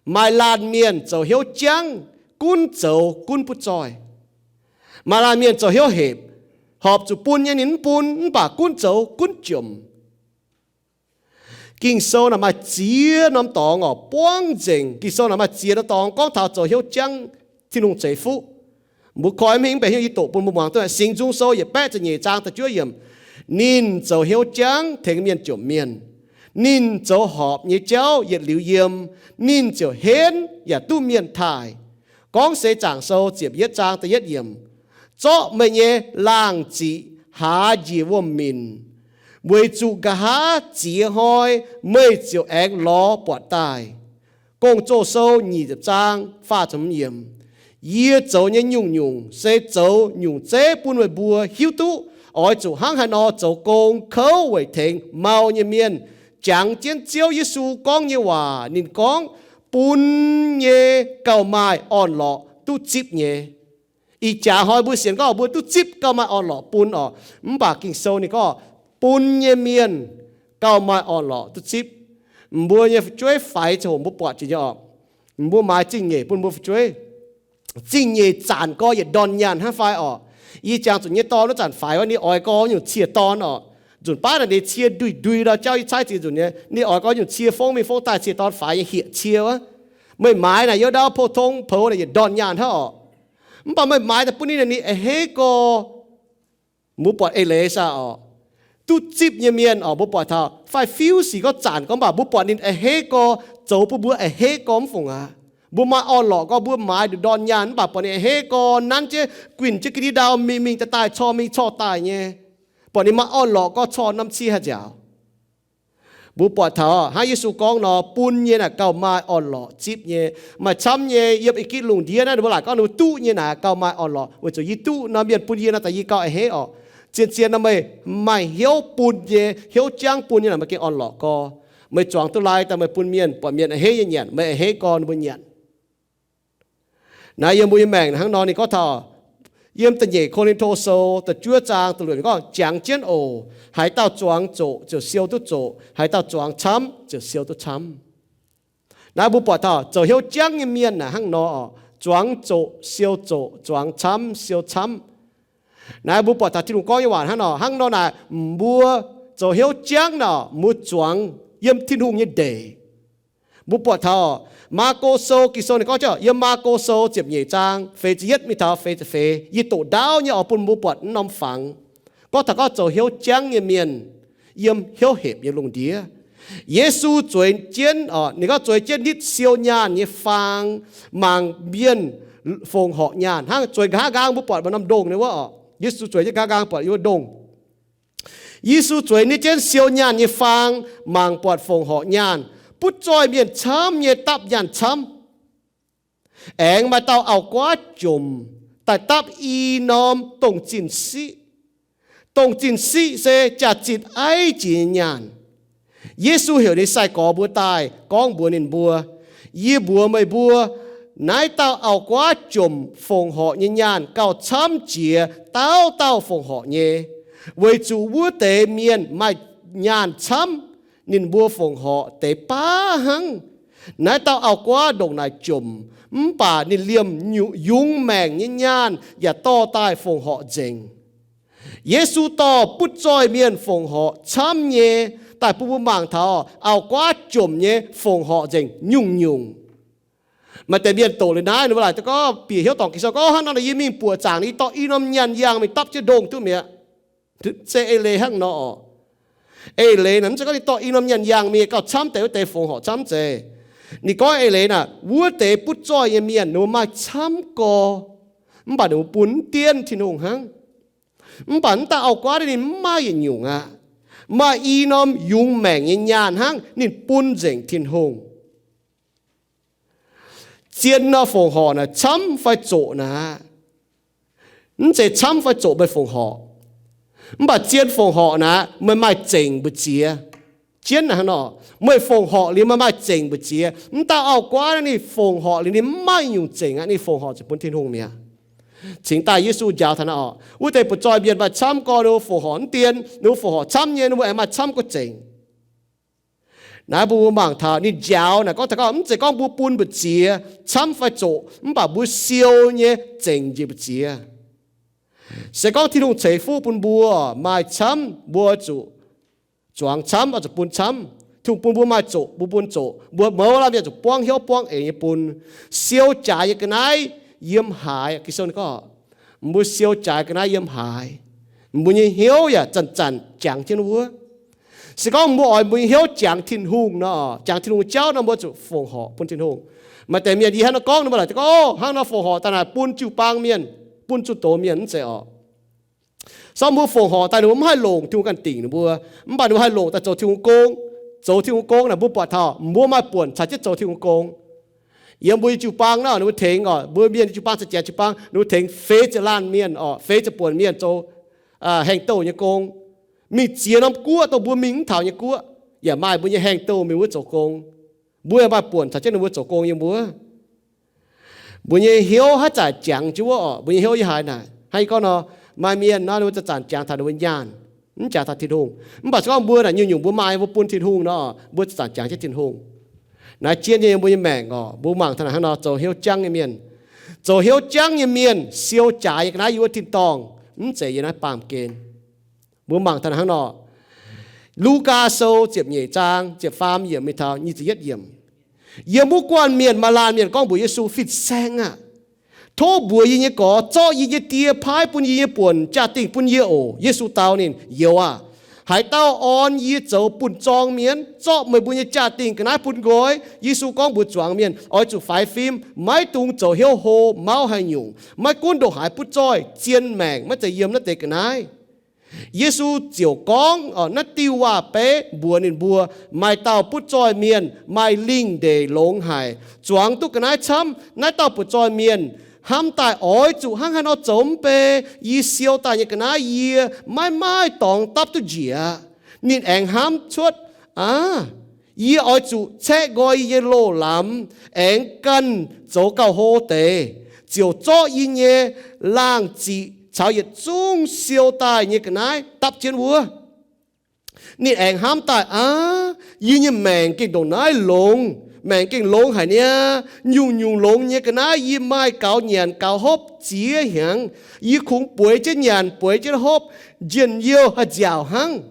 maaih laanh mienh zoux hnyouv jangv, gunv zoux gunv butv zoih. Maaih laanh mienh zoux hnyouv hepc, horpc zuqc bun nyei ninh mv bun, mv baac gunv zoux gunv jomc. Ging-Sou naaic maaih ziex norm dorngx oc, buangv nzengc. Ging-Sou naaic maaih ziex norm dorngx gorngv taux zoux hnyouv jangv Tin-Hungh ceix fuqv. Mbuo koi mv hingv mbenc hnyouv yie doqc bun mbuo muangx duqv. Singx Nzung Sou yietc baeqv ziepc nyeic zaang da'juov yiemc, ninh zoux hnyouv jangv tengx mienh jomc mienh. Ninh zoux horpc nyei jauv yietc liuz yiem. Ninh ziouc henv yaac duqv mienh taaih. Gorngv Seix Zaangc Sou ziepc yietv zaang da'yietv yiemc, zorqv meih nyei laangh ziqc haaz njiec wuom-minc, weic zuqc nqa'haav ziex hnoi meih ziouc aengx lorz buatc daaih. Gong-Zoh Sou nyic ziepc zaang faah ziepc hmz yiemc, yie zoux nyei nyungc-nyungc se zoux nyungc zeiv bun meih mbuo hiuv duqv oix zuqc hnangv haaix nor zoux gong kouv weic tengx mau nyei mienh, jangx jienv Ziouv Yesu gorngv nyei waac. Ninh gorngv, bun nyei gauh maaih orn-lorqc duqv zipv nyei. Ih jaax hnoi mbuo sienx gorngv mbuo duqv zipv gauh maaih orn-lorqc bun oc. Mv baac Ging-Sou ninh gorngv, bun nyei mienh gauh maaih orn-lorqc duqv zipv. Mbuo nyei fu'jueiv faix ziangh hoc mbuo buatc jiex nyei oc, mbuo maaiz zingh nyeic bun mbuo fu'jueiv. Zingh nyeic zanc gorx yietc ndorn nyaanh hnangv fai oc. Yie jangx zuqc nyei dorn wuov zanc faix wuov, ninh oix gorx nyungc cie dorn oc. Nzunc baav naaic ninh cie ndui-ndui ndau jauv, yie caaiv ziex nzunc nyei. Ninh oix gorx nyungc cie fongv mingh fongv daaih cie dorn faix nyei, hieqc cie wuov. Meih maaiz naaic youz ndau pou-tong poux naaic yietc ndorn nyaanh hnangv oc. Mv baac meih maaiz daaih bun ninh, ninh a'hneiv gorx. Mbuo buatc eix leiz saah oc? Duqv zipv nyei mienh oc, mbuo buatc taux fai fiuv sic gorngv zanc gorngv, mv baac mbuo buatc ninh a'hneiv gorx, zoux bun mbuo a'hneiv gorx mv fungc aqv. Mbuo maaih orn-lorqc gorx, mbuo maaiz ndorn nyaanh, mv baac buatc ninh a'hneiv gorx nanv jienv, guinh jienv ga'ndiev ndau mingh, mingh daaih daaih, corc mingh corc daaih nyei. Buatc ninh maaih orn-lorqc gorx corc norm cie haih nziaauc. Mbuo buatc taux hnangv Yesu gorngv nor, bun nyei naaic gauh maaih orn-lorqc zipv nyei. Maaih camv nyei yiem ih gitv lungh ndiev naaiv, ninh mbuo laaic gorngv ninh mbuo duqv nyei naaic gauh maaih orn-lorqc, weic zuqc yie duqv nor, mienh bun yie nor, daaih yie gauh a'hneiv oc. Zien-zien nor meih maaih hnyouv bun nyei, hnyouv jangv bun nyei naaic, meih gengh orn-lorqc gorx. Meih zuangx duqv lai daaih meih bun mienh, buatc mienh a'hneiv nyei nyanc, meih a'hneiv gorx ninh mbuo nyanc. Naaiv yiem mbuo nyei maengc hnangv nor ninh gorngv taux, yiem da'nyeic Ko^lin^to Sou da'juov zaang da'luoqc ninh gorngv, jangx jienv oc. Haaix dauh zuangx zoqc ziouc siou duqv zoqc, haaix dauh zuangx camv ziouc siou duqv camv. Naaiv mbuo buatc taux zoux hnyouv jangv nyei mienh naaic hnangv nor oc, zuangx zoqc siou zoqc, zuangx camv siou camv. Naaiv mbuo buatc taux Tin-Hungh gorngv nyei waac hnangv nor, hnangv nor naaic mbuo zoux hnyouv jangv nor, mbuo zuangx yiem Tin-Hungh nyei ndeic. Mbuo buatc taux Maako Sou, Ging-Sou ninh gorngv jienv yiem Maako Sou ziepc nyeic zaang feix ziepc yietv mingh taux feix ziepc feix, yie doqc ndaauv nyei oix bun mbuo buatc mv norm fangx. Gorngv taux gorngv zoux hnyouv jangv nyei mienh yiem hnyouv hepc nyei lungh ndiev. Yesu zueiz jienv oc, ninh gorngv zueiz jienv nitv siou nyaanh nyei faang mangc mienh fongc horc nyaanh. Hnangv zueiz nqa'haav nqaang mbuo buatc maaih norm ndongh nyei wuov oc. Yesu zueiz jienv nqa'haav nqaang buatc yiem wuov ndongh. Yesu zueiz nitv jienv siou nyaanh nyei faang mangc buatc fongc horc nyaanh. Butv zoih mienh camv nyei dapv nyaanh camv. Aengx maaih dauh auv-guaav jomc daaih dapv i norm dongh zinh siqv. Dongh zinh siqv se jaax-zinh aiv jiex nyei nyaanh. Yesu heuc ninh sai-gorx mbuo daaih gorngv mbuox ninh mbuo, Yie mbuox meih mbuo, naaiv dauh auv-guaav jomc fongc horc nyei nyaanh gauh camv jiex dauh dauh fongc horc nyei, weic zuqc wuov deix mienh maaih nyaanh camv, ninh mbuo fongc horc deix baav hnangv. Naaiv dauh auv-guaav ndongc naaic jomc, mv baac ninh liemh yungz maengc nyei nyaanh yaac dorh daaih fongc horc nzengc. Yesu dorh butv zoih mienh fongc horc camv nyei, daaih bun mbuo mangc taux auv-guaav jomc nyei fongc horc nzengc nyungc-nyungc. Maaih deix mienh doqc liuz naaiv, ninh mbuo laaic gorngv, bieqc hnyouv dorngc Ging-Sou gorngv, Hnangv nor, yie mingh buoqc zaangc, yie dorh i norm nyaanh yangh mingh dapv jienv ndongh duqv mi'aqv. Se eix leiz hnangv nor oc. Eix leiz naaic mv zeiz gorngv ninh dorh i norm nyaanh yangh mingh gauh camv deix wuov deix fongc horc camv zeiz. Ninh gorngv eix leiz naaic, wuov deix butv zoih nyei mienh ninh mbuo maaih camv gorx, mv baac ninh mbuo bun mv dienv Tin-Hungh hnangv. Mv baac mv dauh auv-guaav ninh mv maaih yietc nyungc aqv. Maaih i norm yungz maengc nyei nyaanh hnangv ninh bun nzengc Tin-Hungh. Zien nor fongc horc naaic camv fai zoqc naaic, mv zeiz camv fai zoqc meih fongc horc. Mv baac zien fongc horc naaic meih maaih zengc mbu'ziex. Jienv naaic hnangv nor, meih fongc horc liuz meih maaih zengc mbu'ziex. Mv dauh auv-guaav ninh fongc horc liuz ninh mv maaih nyungc zengc aqv, ninh fongc horc ziouc bun Tin-Hungh mi'aqv. Cingx daaih Yesu njaaux taux naaiv oc, wuov deix butv zoih mienh maaih camv gorx, ninh mbuo fongc horc mv dienh, ninh mbuo fongc horc camv nyei, ninh mbuo aengx maaih camv gorx zengc. Naaiv mbuo mangc taux ninh njaaux naaic gorngv taux gorngv mv zeiz gorngv mbuo bun mbu'ziex camv fai zoqc, mv baac mbuo siou nyei zengc njiec mbu'ziex. Se gorngv Tin-Hungh ceix fuqv bun mbuo maaih camv, mbuo zuqc zuangx camv, oix zuqc bun camv. Tin-Hungh bun mbuo maaih zoqc, mbuo bun zoqc. Mbuo mouz laanh mienh zuqc buangv hnyouv buangv eix nyei bun. Siou jaaix nyei ga'naaiv yiem haaix? Ging-Sou gorngv, mbuo siou jaaix ga'naaiv yiem haaix, mbuo nyei hnyouv yaac zanc-zanc jangx jienv wuov. Se gorngv mbuo oix mbuo nyei hnyouv jangx Tin-Hungh nor, jangx Tin-Hungh jauv nor, mbuo zuqc fongc horc bun Tin-Hungh. Maaih deix mienh yie hnangv nor gorngv, ninh mbuo laaic gorngv, Hnangv nor fongc horc daaih naaic bun jiu-baang mienh, bun zunh doz mienh, mv zeiz oc. Se gorngv mbuo fongc horc daaih ninh mbuo mv haih longc Tin-Hungh ganh dingc ninh mbuo, mv baac ninh mbuo haih longc daaih zoux Tin-Hungh gong. Zoux Tin-Hungh gong naaic mbuo buatc taux mbuo maaih buonc caux jienv zoux Tin-Hungh gong. Yiem mbuo nyei jiu-baang nor, ninh mbuo tengx oc, mbuo mienh nyei jiu-baang, za'gengh jiu-baang, ninh mbuo tengx feix ziepc laanh mienh oc, feix ziepc buonc mienh zoux haengh douh nyei gong. Mingh ziex norm guoqv dongh mbuo mingh mv taux nyei guoqv, yaac maaih mbuo nyei haengh douh mingh wuov zoux gong. Mbuo yaac maaih buonc caux jienv ninh mbuo zoux gong yiem wuov. Mbuo nyei hnyouv haaix zanc jangx jienv wuov oc, mbuo nyei hnyouv yiem haaix naaic. Hnangv yie gorngv nor, maaih mienh nor ninh mbuo zanc-zanc jangx taux ninh mbuo nyaanh, mv jangx taux Tin-Hungh. Mv baac se gorngv mbuo naaic nyungc-nyungc mbuo maaih, mbuo bun Tin-Hungh nor, mbuo zanc-zanc jangx jienv Tin-Hungh. Naaiv jienv nyei mbuo nyei maengc oc, mbuo mangc taux naaic hnangv nor zoux hnyouv jangv nyei mienh. Zoux hnyouv jangv nyei mienh siou jaaix nyei ga'naaiv yiem wuov tin-dorngh, mv zeiz yiem naaiv baamh gen. Mbuo mangc taux naaic hnangv nor, Lugaa Sou ziepc nyeic zaang ziepc faam yiemc mingh taux nyic ziepc yietv yiemc. Yiem wuov guanh mienh maaih laanh mienh gorngv mbuox Yesu, Fin-Saeng aah! Tov mbuox yie nyei gorx zorqv yie nyei die paaiv bun yie nyei buonc jaa-dingh bun yie oc. Yesu dau ninh, Youz aah! Haaix dauh orn yie zoux bun zorng mienh, zorqv meih mbuo nyei jaa-dingh ga'naaiv bun nqoi? Yesu gorngv mbuox zuangx mienh, Oix zuqc faix fim, maiv dungx zoux hnyouv hlo mauv haaix nyungc. Maiv gunv ndongc haaix butv zoih, zien maengc maiv zeiz yiem naaiv deix ga'naaiv. Yesu ziouc gorngv naaiv diuh waac-beiv mbuox ninh mbuo, Maaih dauh butv zoih mienh maaih lingh ndeic longx haic, zuangx duqv ga'naaiv camv. Naaiv dauh butv zoih mienh hnamv daaih, Oix zuqc hnangv haaix nor zoux mv bei, yie siou daaih nyei ga'naaiv yie maiv maaih dorngx dapv duqv njiec aqv. Ninh aengx hnamv cuotv, Aav, yie oix zuqc caeqv nqoi yie nyei loz-lamz, aengx ganh zoux gauh hlo deix, ziouc zorqv yie nyei laangh ziqc caux yietc zungv siou daaih nyei ga'naaiv dapv jienv wuov. Ninh aengx hnamv daaih, Aav, yie nyei maengc gengh ndongc naaiv longx, maengc gengh longx haic niaa. Nyungc-nyungc longx nyei ga'naaiv yie maaih gaux nyanc gaux hopv ziex hnyangx. Yie kungx bueix jienv nyanc bueix jienv hopv, njien-youh haih nziaauc hnangv.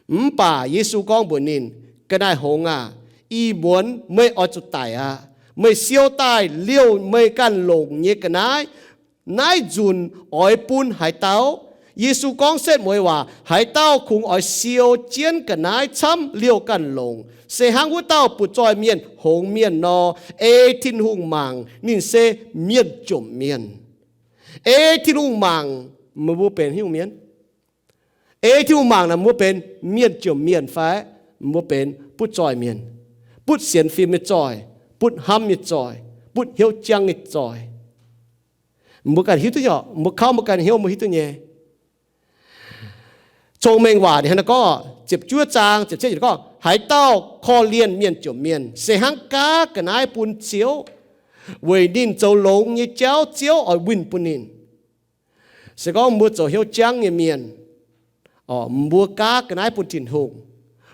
Mv baac Yesu gorngv mbuox ninh, Ga'naaiv-hngongx aah! Ih muonz meih oix zuqc daic aqv. Meih siou daaih liouh meih ganh longc nyei ga'naaiv, naaiv nzunc oix bun haaix dauh? Yesu gorngv setv mueiz waac, Haaix dauh kungx oix siou jienv ga'naaiv camv liouh ganh longc, se hnangv wuov dauh butv zoih mienh hngongx mienh nor. Ei Tin-Hungh mangc, ninh se mienh jomc mienh. Ei Tin-Hungh mangc, meih mbuo benx haaix nyungc mienh? Ei Tin-Hungh mangc naaic, mbuo benx mienh jomc mienh fai mbuo benx butv zoih mienh, butv sienx fim nyei zoih, butv hnamv nyei zoih, butv hnyouv jangv nyei zoih. Mbuo ganh hiuv duqv nyei, mbuo kouv mbuo ganh hnyouv mbuo hiuv duqv nyei. Cong-Mengh Waac ninh hnangv naaiv gorngv, ziepc juov zaang ziepc cietv yiemc gorngv, haaix dauh korv-lienh mienh jomc mienh se hnangv gaav ga'naaiv bun Ziouv, weic ninh zoux longx nyei jauv Ziouv oix winh bun ninh. Se gorngv mbuo zoux hnyouv jangv nyei mienh, mbuo gaav ga'naaiv bun Tin-Hungh,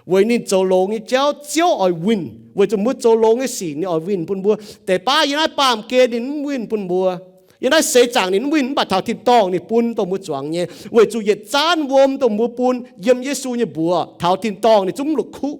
weic ninh zoux longx nyei jauv Ziouv oix winh, weic zuqc mbuo zoux longx nyei sic ninh oix winh bun mbuo. Deix baav yiem naaiv baamh gen ninh mv winh bun mbuo, yiem naaiv seix zaangc ninh mv winh, mv baac taux tin-dorngh ninh bun dongh mbuo zuangx nyei, weic zuqc yietc zaanv wuom dongh mbuo bun yiem Yesu nyei mbuox, taux tin-dorngh ninh zungv mv la'kuqv.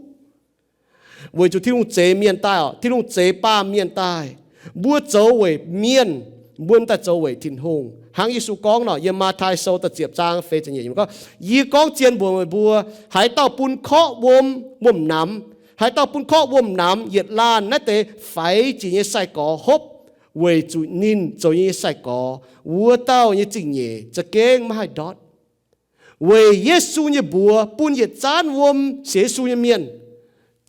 Weic zuqc Tin-Hungh zeix mienh daaih oc, Tin-Hungh zeix baamh mienh daaih. Mbuo zoux weic mienh, mbuo mv daaih zoux weic Tin-Hungh. Hnangv Yesu gorngv nor, yiem Matv^tai Sou da'ziepc zaang feix ziepc nyeic gorngv, yie gorngv zien mbuox meih mbuo, haaix dauh bun korqv wuom wuom-namx, haaix dauh bun korqv wuom-namx yietc laanh naaiv deix faix jiex nyei sai-gorx hopv weic zuqc ninh zoux nyei sai-gorx, wuov dauh nyei zingh nyeic za'gengh maiv haih ndortv. Weic Yesu nyei mbuox bun yietc zaanv wuom sienx Yesu nyei mienh,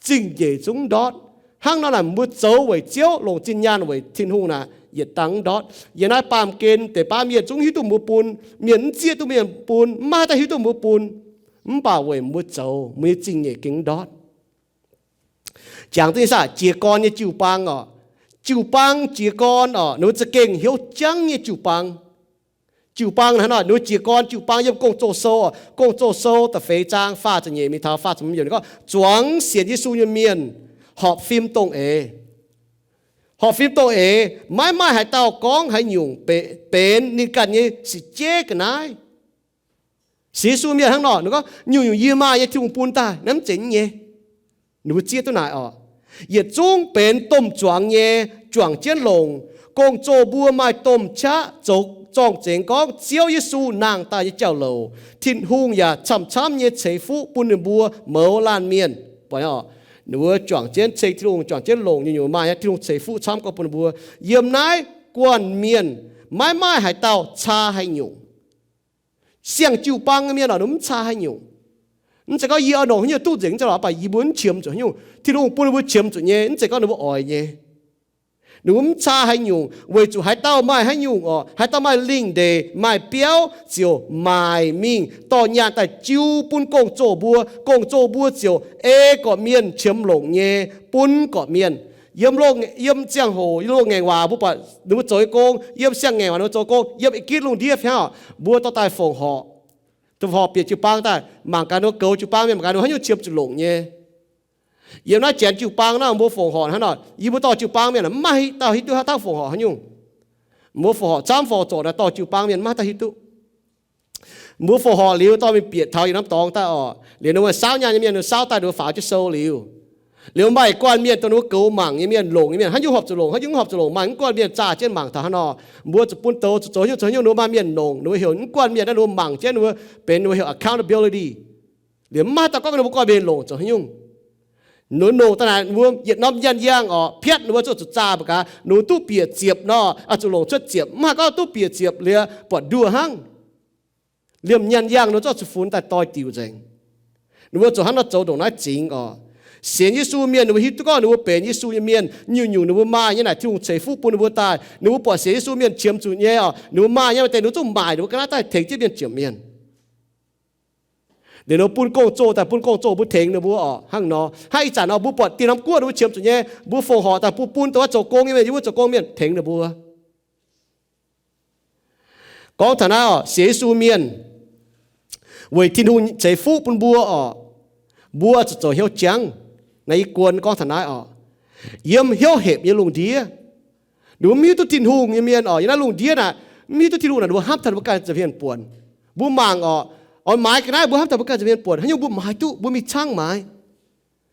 zingh nyeic zungv ndortv. Hnangv nor naaic mbuo zoux weic Ziouv, longc zinh nyaanh weic Tin-Hungh naaic yietc dangh mv ndortv. Yiem naaiv baamh gen deix baav mienh zungv hiuv duqv mbuo bun, mienh mv zieqv duqv mienh bun, mv maaih haaix dauh hiuv duqv mbuo bun, mv baac weic mbuo zoux, mbuo nyei zingh nyeic gengh mv ndortv. Jangx duqv nyei saah? Jiez gorn nyei jiu-baang oc. Jiu-baang jiez gorn oc, ninh mbuo za'gengh hnyouv jangv nyei jiu-baang. Jiu-baang hnangv nor, ninh mbuo jiez gorn jiu-baang yiem Gong-Zoh Sou, Gong-Zoh Sou da'feix zaang faah ziepc nyeic mingh taux faah ziepc hmz yiemc gorngv, zuangx sienx Yesu nyei mienh horpc fim dongh eix. Horpc fim dongh eix, maiv maaih haaix dauh gorngv haaix nyungc be-, benx ninh ganh nyei sic jeiv ga'naaiv. Sienx Yesu mienh hnangv nor, ninh gorngv nyungc-nyungc yie maaih nyei Tin-Hungh bun daaih, naaiv mv zeiz nyei. Ninh mbuo zieqv duqv naaic oc. Yietc zungv benx domh zuangx nyei, juangc jienv longc. Gong-zoh mbuo maaih domh qaqv zoux zorng-zengx gorngv Ziouv Yesu nangh daaih nyei jauv-louc, Tin-Hungh yaac camv-camv nyei ceix fuqv bun ninh mbuo mouz laanh mienh. Ninh mbuo juangc jienv ceng Tin-Hungh, juangc jienv longc nyungc-nyungc maaih nyei, Tin-Hungh ceix fuqv camv gorngv bun ninh mbuo. Yiem naaiv guanh mienh maiv maaih haaix dauh caa haaix nyungc. Siang-jiu-baang nyei mienh oc, ninh mbuo mv caa haaix nyungc. Mv zeiz gorngv yie oix longc haaix nyungc duqv nzengc, mv zeiz lorqc, mv baac yie mbuo mv qiemx zuqc haaix nyungc. Tin-Hungh bun ninh mbuo qiemx zuqc nyei, mv zeiz gorngv ninh mbuo oix nyei. Ninh mbuo mv caa haaix nyungc, weic zuqc haaix dauh maaih haaix nyungc oc, haaix dauh maaih lingh ndeic, maaih biauv, ziouc maaic mingh dorh nyaanh daaih jiu bun gong-zoh mbuo. Gong-zoh mbuo ziouc ei gorqv-mienh qiemx longc nyei bun gorqv-mienh. Yiem, yiem ziangh hoc, yiem loz-ngaengc waac mbuo buatc ninh mbuo zoux nyei gong, yiem siang-ngaengc waac ninh mbuo zoux gong, yiem ih gitv lungh ndiev fai hnangv, mbuo dorh daaih fongc horc. Fongc horc bieqc jiu-baang daaih, mangc gaax ninh mbuo goux jiu-baang mienh, mangc gaax ninh mbuo haaix nyungc qiemx zuqc longc nyei. Yiem naaiv janx jiu-baang naaiv, mbuo fongc horc hnangv nor, yie mbuo dorh jiu-baang mienh, mv maaih dauh hiuv duqv haaix dauh fongc horc haaix nyungc. Mbuo fongc horc camv fongc horc zorc naaiv dorh jiu-baang mienh, mv maaih dauh hiuv duqv. Mbuo fongc horc liuz dorh mingh bieqc taux yietc norm dorngx daaih oc, liuz ninh mbuo saauv nyaanh nyei mienh, ninh saauv daaih ninh mbuo faaux jienv sou liuz, liuz maaih guanh mienh dongh ninh mbuo goux mangc nyei mienh, longc nyei mienh, haaix nyungc horpc zuqc longc, haaix nyungc mv horpc zuqc longc, maaih mv guanh mienh zaah jienv mangc taux hnangv nor. Mbuo zuqc bun douz zuqc zoux haaix nyungc, zoux haaix nyungc ninh mbuo maaih mienh longc, ninh mbuo heuc mv guanh mienh naaiv ninh mbuo mangc jienv, ninh mbuo benx ninh mbuo heuc accountability. Liuz mv maaih dauh gorngv ninh mbuo guanh mienh longc zoux haaix nyungc. Ninh mbuo longc daaih naaic, ninh mbuo yietc norm nyaanh yangh oc, piatv ninh mbuo zuqc zuqc zaah mbuo gaax, ninh mbuo duqv bieqc ziepc nor, zuqc longc cuotv ziepc, mv haih gorngv duqv bieqc ziepc liuz buatc nduoh hnangv. Liemh nyaanh yangh ninh mbuo zorqv zuqc funx daaih doix-diuc nzengc. Ninh mbuo zuqc hnangv nor zoux ndongc naaiv zingx oc. Sienx Yesu mienh ninh mbuo hiuv duqv gorngv ninh mbuo benx Yesu nyei mienh, nyungc-nyungc ninh mbuo maaih nyei naaic Tin-Hungh ceix fuqv bun ninh mbuo daaih. Ninh mbuo buatc sienx Yesu mienh qiemx zuqc nyei oc, ninh mbuo maaih nyei maaih deix ninh mbuo zungv maaic ninh mbuo ga'naaiv daaih tengx jienv mienh jomc mienh. Liuz ninh mbuo bun gong-zoh daaih, bun gong-zoh mbuo tengx ninh mbuo oc. Hnangv nor, hnangv ih zanc nor mbuo buatc dieh norm guoqv ninh mbuo qiemx zuqc nyei, mbuo fongc horc daaih bun, bun dongh wuov zoux gong nyei mienh, yiem wuov zoux gong mienh tengx ninh mbuo. Gorngv taux naaiv oc, sienx Yesu mienh weic Tin-Hungh ceix fuqv bun mbuo oc, mbuo zuqc zoux hnyouv jangv. Naaiv yie guon gorngv taux naaiv oc, yiem hnyouv hepc nyei lungh ndiev, ninh mbuo mv hiuv duqv Tin-Hungh nyei mienh oc, yiem naaiv lungh ndiev naaic, mv hiuv duqv Tin-Hungh naaic, ninh mbuo hnamv taux ninh mbuo ganh za'hmien buonc. Mbuo mangc oc, oix maaiz ga'naaiv mbuo hnamv taux mbuo ganh za'hmien buonc. Haaix nyungc mbuo maaiz duqv, mbuo mingh caangv maaiz.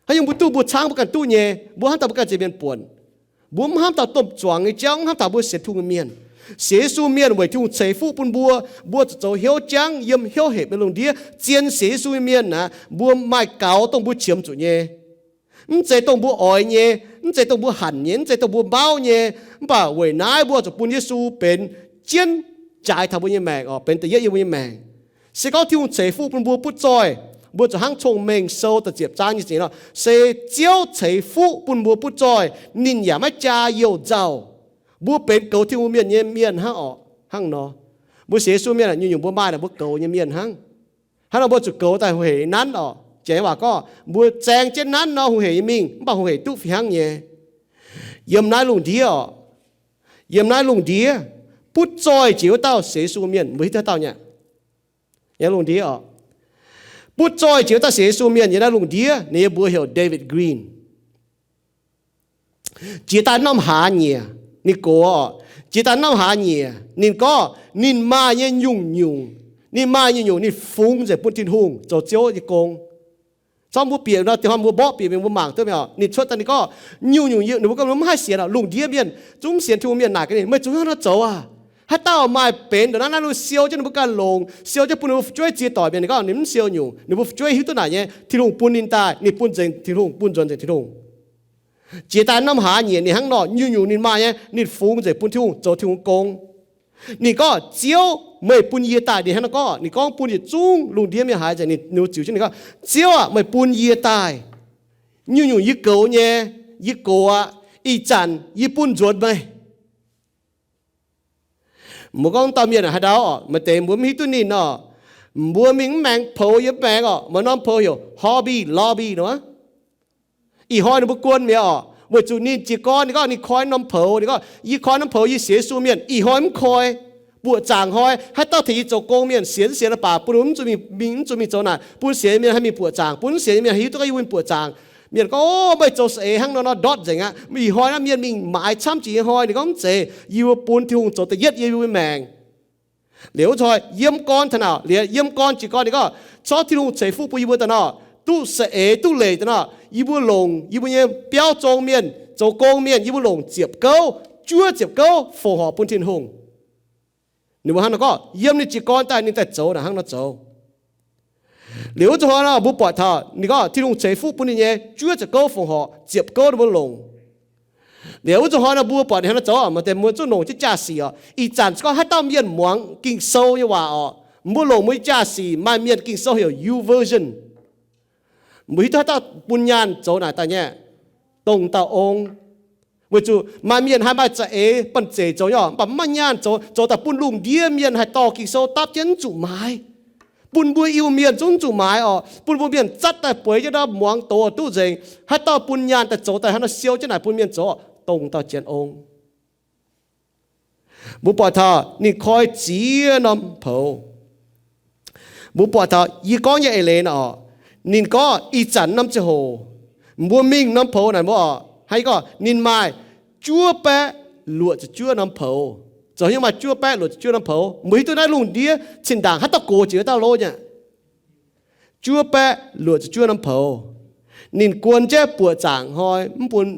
Haaix nyungc mbuo duqv mbuo caangv mbuo ganh duqv nyei, mbuo hnamv taux mbuo ganh za'hmien buonc. Mbuo mv hnamv taux domh zuangx nyei jauv, mv hnamv taux mbuo sienx Tin-Hungh nyei mienh. Sienx Yesu mienh weic Tin-Hungh ceix fuqv bun mbuo, mbuo zuqc zoux hnyouv jangv yiem hnyouv hepc nyei lungh ndiev zien sienx Yesu nyei mienh naaic, mbuo maaih gaux dongh mbuo qiemx zuqc nyei. Mv zeiz dongh mbuo oix nyei, mv zeiz dongh mbuo hanc nyei, mv zeiz dongh mbuo mauv nyei. Mv baac weic naaiv mbuo zuqc bun Yesu benx jienv jaaix taux mbuo nyei maengc oc, benx da'yietv yiem mbuo nyei maengc. Se gorngv Tin-Hungh ceix fuqv bun mbuo butv zoih, mbuo zuqc hnangv Cong-Mengh Sou da'ziepc zaang nyei zingx nor, se Ziouv ceix fuqv bun mbuo butv zoih, ninh yaac maiv jaa youh nzauh. Mbuo benx goux Tin-Hungh mienh nyei mienh hnangv orqc. Hnangv nor, mbuo sienx Yesu mienh nyungc-nyungc mbuo maaih naaic mbuo goux nyei mienh hnangv. Hnangv nor mbuo zuqc goux daaih hueic nanv orqc. Janx waac gorngv mbuo zaeng jienv nanv nor hueic nyei mingh, mv baac hueic duqv fih hnangv nyei. Yiem naaiv lungh ndiev orqc, yiem naaiv lungh ndiev, butv zoih jiex wuov dauh sienx Yesu mienh, mbuo hiuv duqv dauh nyei, yiem lungh ndiev orqc, butv zoih jiex wuov dauh sienx Yesu mienh yiem naaiv lungh ndiev, ninh nyei mbuox heuc David Green. Jiex daaih norm hlaax nyieqc, ninh gox orqc, jiex daaih norm hlaax nyieqc, ninh gorngv ninh maaih nyei nyungc-nyungc, ninh maaih nyungc-nyungc ninh fungx nzengc bun Tin-Hungh zoux Ziouv nyei gong. Corc mbuo bieqc nor, diex hnoi mbuo mborqv bieqc mingh mbuo mangc duqv mingh orqc, ninh cuotv daaih ninh gorngv nyungc-nyungc, ninh mbuo gorngv mv haih sienx orqc, lungh ndiev mienh zungv mv sienx Tin-Hungh mienh naaic gaax ninh, meih zungv hnangv nor zoux aac. Haaix dauh maaih benx ndongc naaiv, naaiv ninh siou jienv ninh mbuo ganh longc, siou jienv bun ninh mbuo fu'jueiv ziex doic mienh, ninh gorngv ninh mv siou nyungc, ninh mbuo fu'jueiv hiuv duqv naaic nyei, Tin-Hungh bun ninh daaih, ninh bun nzengc Tin-Hungh, bun nzuonx nzengc Tin-Hungh. Jiex daaih norm hlaax nyieqc ninh hnangv nor, nyungc-nyungc ninh maaih nyei, ninh fungx nzengc bun Tin-Hungh zoux Tin-Hungh gong. Ninh gorngv, Ziouv, meih bun yie daaih. Ninh hnangv nor gorngv, ninh gorngv bun yietc zungv lungh ndiev mienh haiz nzengc, ninh ziux jienv ninh gorngv, Ziouv aah, meih bun yie daaih. Nyungc-nyungc yie goux nyei, yie gox aqv. Ih zanc yie bun nzuonx meih. Mbuo gorngv dauh mienh haaix ndau orqc, maaih deix mbuo mv hiuv duqv ninh orqc. Mbuo mingh mv maengx poux yiem maengx orqc, maaih norm poux heuc Hobby Lobby nor. Ih hnoi ninh mbuo guon mi'aqv orqc, weic zuqc ninh jiez gorn ninh gorngv ninh koi norm poux, ninh gorngv, Yie koi norm poux yie sienx Yesu mienh. Ih hnoi mv koi. Buoqc zaangc hnoi haaix dauh tengx yie zoux gong mienh sienx mv sienx, baac bun mv zuqc mingh, mv zuqc mingh zoux naaic, bun sienx mienh haih mingh buoqc zaangc, bun mv sienx mienh hiuv duqv gorngv yie mbuo mingh buoqc zaangc. Mienh gorngv, Ov, meih zoux saeng-eix hnangv nor nor ndortv nzengc aqv. Ih hnoi naaiv mienh mingh maaiz camv jiex nyei hnoi. Ninh gorngv, Mv zeiz, yie mbuo bun Tin-Hungh zoux da'yietv yiem yie mbuo maengc. Liuz wuov hnoi yiem gorn taux naaic, liuz yiem gorn jiez gorn ninh gorngv, Corc Tin-Hungh ceix fuqv bun yie mbuo daaih nor, duqv saeng-eix duqv leiz daaih nor, yie mbuo longc yie mbuo nyei biauv zong mienh, zoux gong mienh, yie mbuo longc ziepc gouv, juov ziepc gouv fongc horc bun Tin-Hungh. Ninh mbuo hnangv nor gorngv, yiem ninh jiez gorn daaih ninh daaih zoux naaic hnangv nor zoux. Liuz wuov zuqc hnoi nor mbuo buatc taux ninh gorngv Tin-Hungh ceix fuqv bun ninh nyei juov ziepc gouv fongc horc, ziepc gouv ninh mbuo longc. Liuz wuov zuqc hnoi nor mbuo buatc ninh hnangv nor zoux, maaih deix mbuo zungv longc jienv jaa-sic orqc. Ih zanc se gorngv haaix dauh mienh muangx Ging-Sou nyei waac orqc, mbuo longc mbuo nyei jaa-sic, maaih mienh Ging-Sou heuc YouVersion. Mbuo hiuv duqv haaix dauh bun nyaanh zoux naaic daaih nyei, dongh dauh ong. Weic zuqc maaih mienh haih maaih za'eix banh zeic zoux nyei orqc, mv baac mv maaih nyaanh zoux, zoux daaih bun lungh ndiev mienh haih dorh Ging-Sou dapv jienv mv zuqc maaiz. Bun mbuo Iu-Mienh zungv mv zuqc maaiz orqc. Bun mbuo mienh zatv daaih bueix jienv ndau muangx doz duqv nzengc. Haaix dauh bun nyaanh daaih zoux daaih hnangv nor siou jienv naaic bun mienh zoux, dongh dauh Janx ong. Mbuo buatc taux ninh koi ziex norm poux. Mbuo buatc taux yie gorngv nyei eix leiz nor orqc, ninh gorngv ih zanc norm ziangh hoc mbuo mingh norm poux naaic mbuo orqc, hnangv yie gorngv ninh maaih juov baeqv luoqc ziepc juov norm poux. Zoux haaix nyungc maaih juov baeqv luoqc ziepc juov norm poux? Mbuo hiuv duqv naaiv lungh ndiev zinh ndaangc haaix dauh gox jiex wuov dauh lov nyei. Juov baeqv luoqc ziepc juov norm poux. Ninh guon jienv buoqc zaangc hnoi mv bun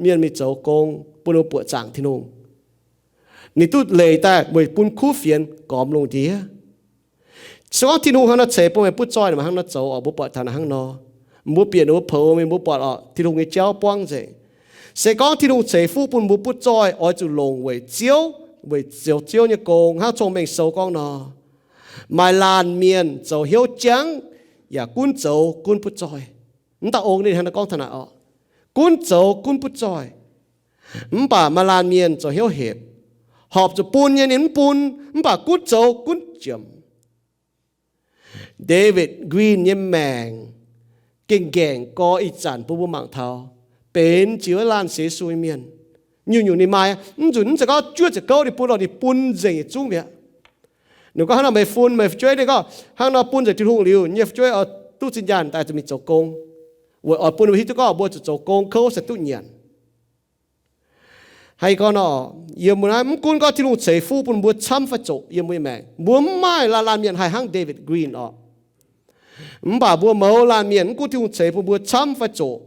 mienh mingh zoux gong, bun ninh buoqc zaangc Tin-Hungh. Ninh duqv leiz daaih weic bun kuv fienx gormx lungh ndiev. Se gorngv Tin-Hungh hnangv nor ceix bun meih butv zoih, meih hnangv nor zoux orqc, mbuo buatc taux naaic hnangv nor. Mbuo bieqc ninh mbuo poux, mbuo buatc orqc, Tin-Hungh nyei jauv buangv nzengc. Se gorngv Tin-Hungh ceix fuqv bun mbuo butv zoih, oix zuqc longc weic Ziouv, weic zoux Ziouv nyei gong, hnangv Cong-Mengh Sou gorngv nor, maaih laanh mienh zoux hnyouv jangv yaac gunv zoux gunv butv zoih. Mv dauh ong ninh hnangv naaiv gorngv taux naaic orqc, gunv zoux gunv butv zoih. Mv baac maaih laanh mienh zoux hnyouv hepc, horpc zuqc bun nyei ninh mv bun, mv baac gunv zoux gunv jomc. David Green nyei maengc gengh ngaengc gorx ih zanc bun mbuo mangc taux, benx jiex wuov laanh sienx Yesu nyei mienh. Nyungc-nyungc ninh maaih, mv nzunc mv zeiz gorngv juov ziepc gouv ninh bun lorqc, ninh bun nzengc yietc zungv mi'aqv. Ninh gorngv hnangv nor meih fun meih fu'jueiv, ninh gorngv hnangv nor bun nzengc Tin-Hungh liuz, nyei fu'jueiv oix duqv zinh nyaanh daaih zuqc mingh zoux gong, weic oix bun ninh mbuo hiuv duqv gorngv mbuo zuqc zoux gong kouv se duqv nyanc. Haaix gorngv nor, yiem mbuo naaiv mv gunv gorngv Tin-Hungh ceix fuqv bun mbuo camv fai zoqc yiem mbuo nyei maengc, mbuo mv maaih laanh laanh mienh haih hnangv David Green orqc. Mv baac mbuo mouz laanh mienh mv gunv Tin-Hungh ceix bun mbuo camv fai zoqc,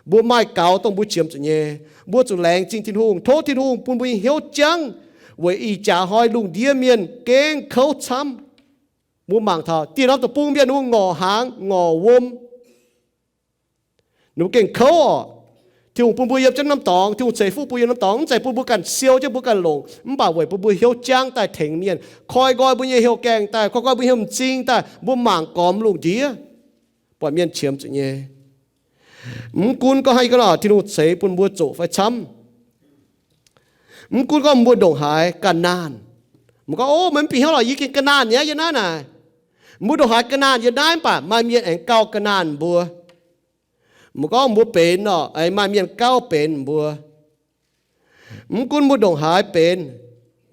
mbuo maaih gaux dongh mbuo qiemx zuqc nyei. Mbuo zuqc laengz zingh Tin-Hungh, tov Tin-Hungh bun mbuo nyei hnyouv jangv, weic ih jaax hnoi lungh ndiev mienh gengh kouv camv. Mbuo mangc taux dieh norm deic-bung mienh ninh mbuo ngorc hnaangx ngorc wuom. Ninh mbuo gengh kouv orqc. Tin-Hungh bun mbuo yiem jienv norm dorngx, Tin-Hungh ceix fuqv bun yiem norm dorngx, mv zeiz bun mbuo ganh siou jienv mbuo ganh longc, mv baac weic bun mbuo hnyouv jangv daaih tengx mienh, koi nqoi mbuo nyei heuc gaengh daaih, koi nqoi mbuo nyei heuc m'zing daaih, mbuo mangc gormx lungh ndiev, buatc mienh qiemx zuqc nyei. Mv gunv gorngv haaix, ih gunv orqc, Tin-Hungh ceix bun mbuo zoqc fai camv, Mv gunv gorngv mbuo ndongc haaix ga'naanh, mbuo gorngv, O, meih mv bieqc hnyouv lorqc, yie gengh ga'naanh nyei yiem naaiv naaic. Mbuo ndongc haaix ga'naanh yiem naaiv, mv baac maaih mienh aengx gauh ga'naanh mbuo. Mbuo gorngv mbuo benx orqc, aengx maaih mienh gauh benx mbuo. Mv gunv mbuo ndongc haaix benx,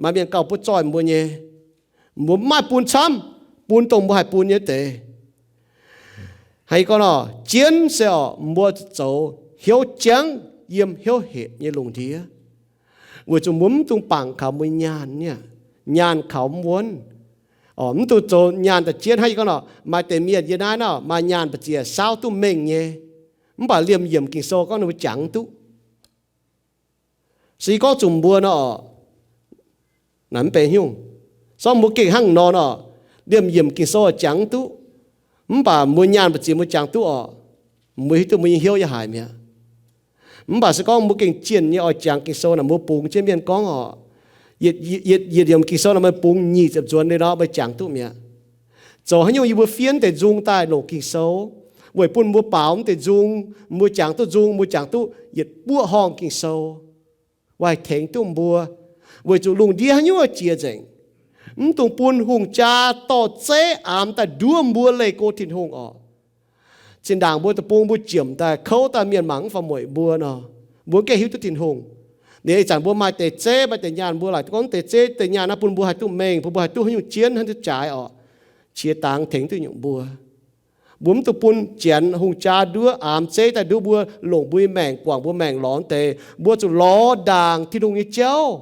maaih mienh gauh butv zoih mbuo nyei. Mbuo mv maaih bun camv, bun dongh mbuo haih bun nyei deix. Hnangv gorngv nor, jienv se orqc, mbuo zoux hnyouv jangv yiem hnyouv hepc nyei lungh ndiev, weic zuqc mbuo mv dungx bangc kaux mbuo nyaanh niaa, nyaanh kaux mv wuonv. Mv dungx zoux nyaanh da'jienv. Hnangv yie gorngv nor, maaih deix mienh yiem naaiv nor maaih nyaanh mbu'ziex saauv duqv mengh nyei, mv baac liemh yiemc Ging-Sou gorngv ninh mbuo jangx duqv. Se yie gorngv zuqc mbuo nor, naaic mv benx nyungc. Sorng mbuo gengh hnangv nor nor, liemh yiemc Ging-Sou jangx duqv, mv baac mbuo nyaanh mbu'ziex mbuo jangx duqv orqc, mbuo hiuv duqv mbuo nyei hnyouv yaac haic mi'aqv. Mv baac se gorngv mbuo gengh jienh nyei oix jangx Ging-Sou naaic, mbuo bungx jienv mienh gorngv orqc, yietc yiemc Ging-Sou naaic meih bungx nyic ziepc nzuonx liuz nor meih jangx duqv mi'aqv. Zoux haaix nyungc yie mbuo fiev deix nzung daaih longc Ging-Sou, weic bun mbuo baaux deix nzung, mbuo jangx duqv nzung, mbuo jangx duqv yietc buoqv horngh Ging-Sou, weic tengx duqv mbuo, weic zuqc lungh ndiev haaix nyungc jiex nzengc. Mv dungx bun hungh jaa dorh zeiv aamx daaih nduov mbuo leih go Tin-Hungh orqc. Zinh ndaangc mbuo deic-bung mbuo jiemc daaih kouv daaih mienh mangc mv faaux mueic mbuo nor, mbuo gengh hiuv duqv Tin-Hungh. Liuz ih zanc mbuo maaih deix zeiv maaih deix nyaanh, mbuo laaic duqv gorngv deix zeiv deix nyaanh naaiv bun mbuo haih duqv mengh, bun mbuo haih duqv haaix nyungc jienv, haaix nyungc jaaix orqc, qiex dangx tengx duqv nyungc mbuo. Mbuo mv dungx bun Janx hungh jaa nduov aamx zeiv daaih nduov mbuo, longc mbuo nyei maengc guangc mbuo maengc lorz deix. Mbuo zuqc lorz ndaangc Tin-Hungh nyei jauv,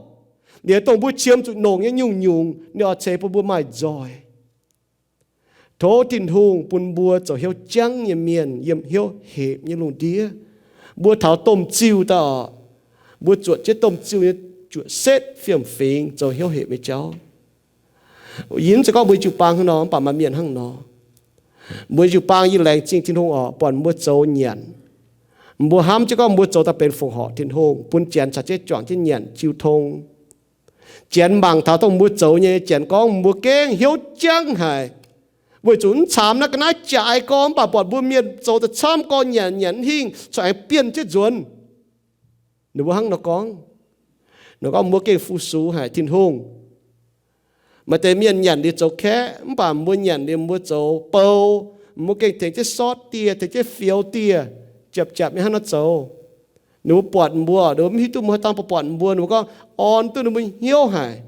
liuz dongh mbuo qiemx zuqc nongc nyei nyungc-nyungc ninh oix ceix bun mbuo maaih nzoih. Tov Tin-Hungh bun mbuo zoux hnyouv jangv nyei mienh yiem hnyouv hepc nyei lungh ndiev. Mbuo taux domh ziuh daaih orqc, mbuo zuotc jienv domh ziuh nyei juoqc setv fiem-fingx zoux hnyouv hepc nyei jauv. Yie mv zeiz gorngv mbuo jiu-baang hnangv nor, mv baac maaih mienh hnangv nor. Mbuo jiu-baang yie laengz zingh Tin-Hungh orqc, buatc mbuo zoux nyanc. Mbuo hnamv jienv gorngv mbuo zoux daaih benx fongc horc Tin-Hungh, bun Janx caux jienv juangc jienv nyanc jiu tong. Janx mangc taux dongh mbuo zoux nyei, Janx gorngv mbuo gengh hnyouv jangv haic, weic zuqc mv caamx naaiv ga'naaiv jaaix gorx, mv baac buatc mbuo mienh zoux daaih camv gorx, nyanc nyanc mv hingh, corc aengx bienh jienv nzuonx. Ninh mbuo hnangv nor gorngv. Ninh gorngv mbuo gengh fu-sux haic Tin-Hungh. Maaih deix mienh nyanc liuz zoux kaeqv, mv baac mbuo nyanc liuz mbuo zoux bou, mbuo gengh tengx jienv sortv dieh, tengx jienv fioux dieh, japc japc nyei hnangv nor zoux. Ninh mbuo buatc mbuo, ninh mbuo mv hiuv duqv mbuo haaix dauh buatc mbuo, ninh mbuo gorngv orn duqv ninh mbuo hnyouv haic.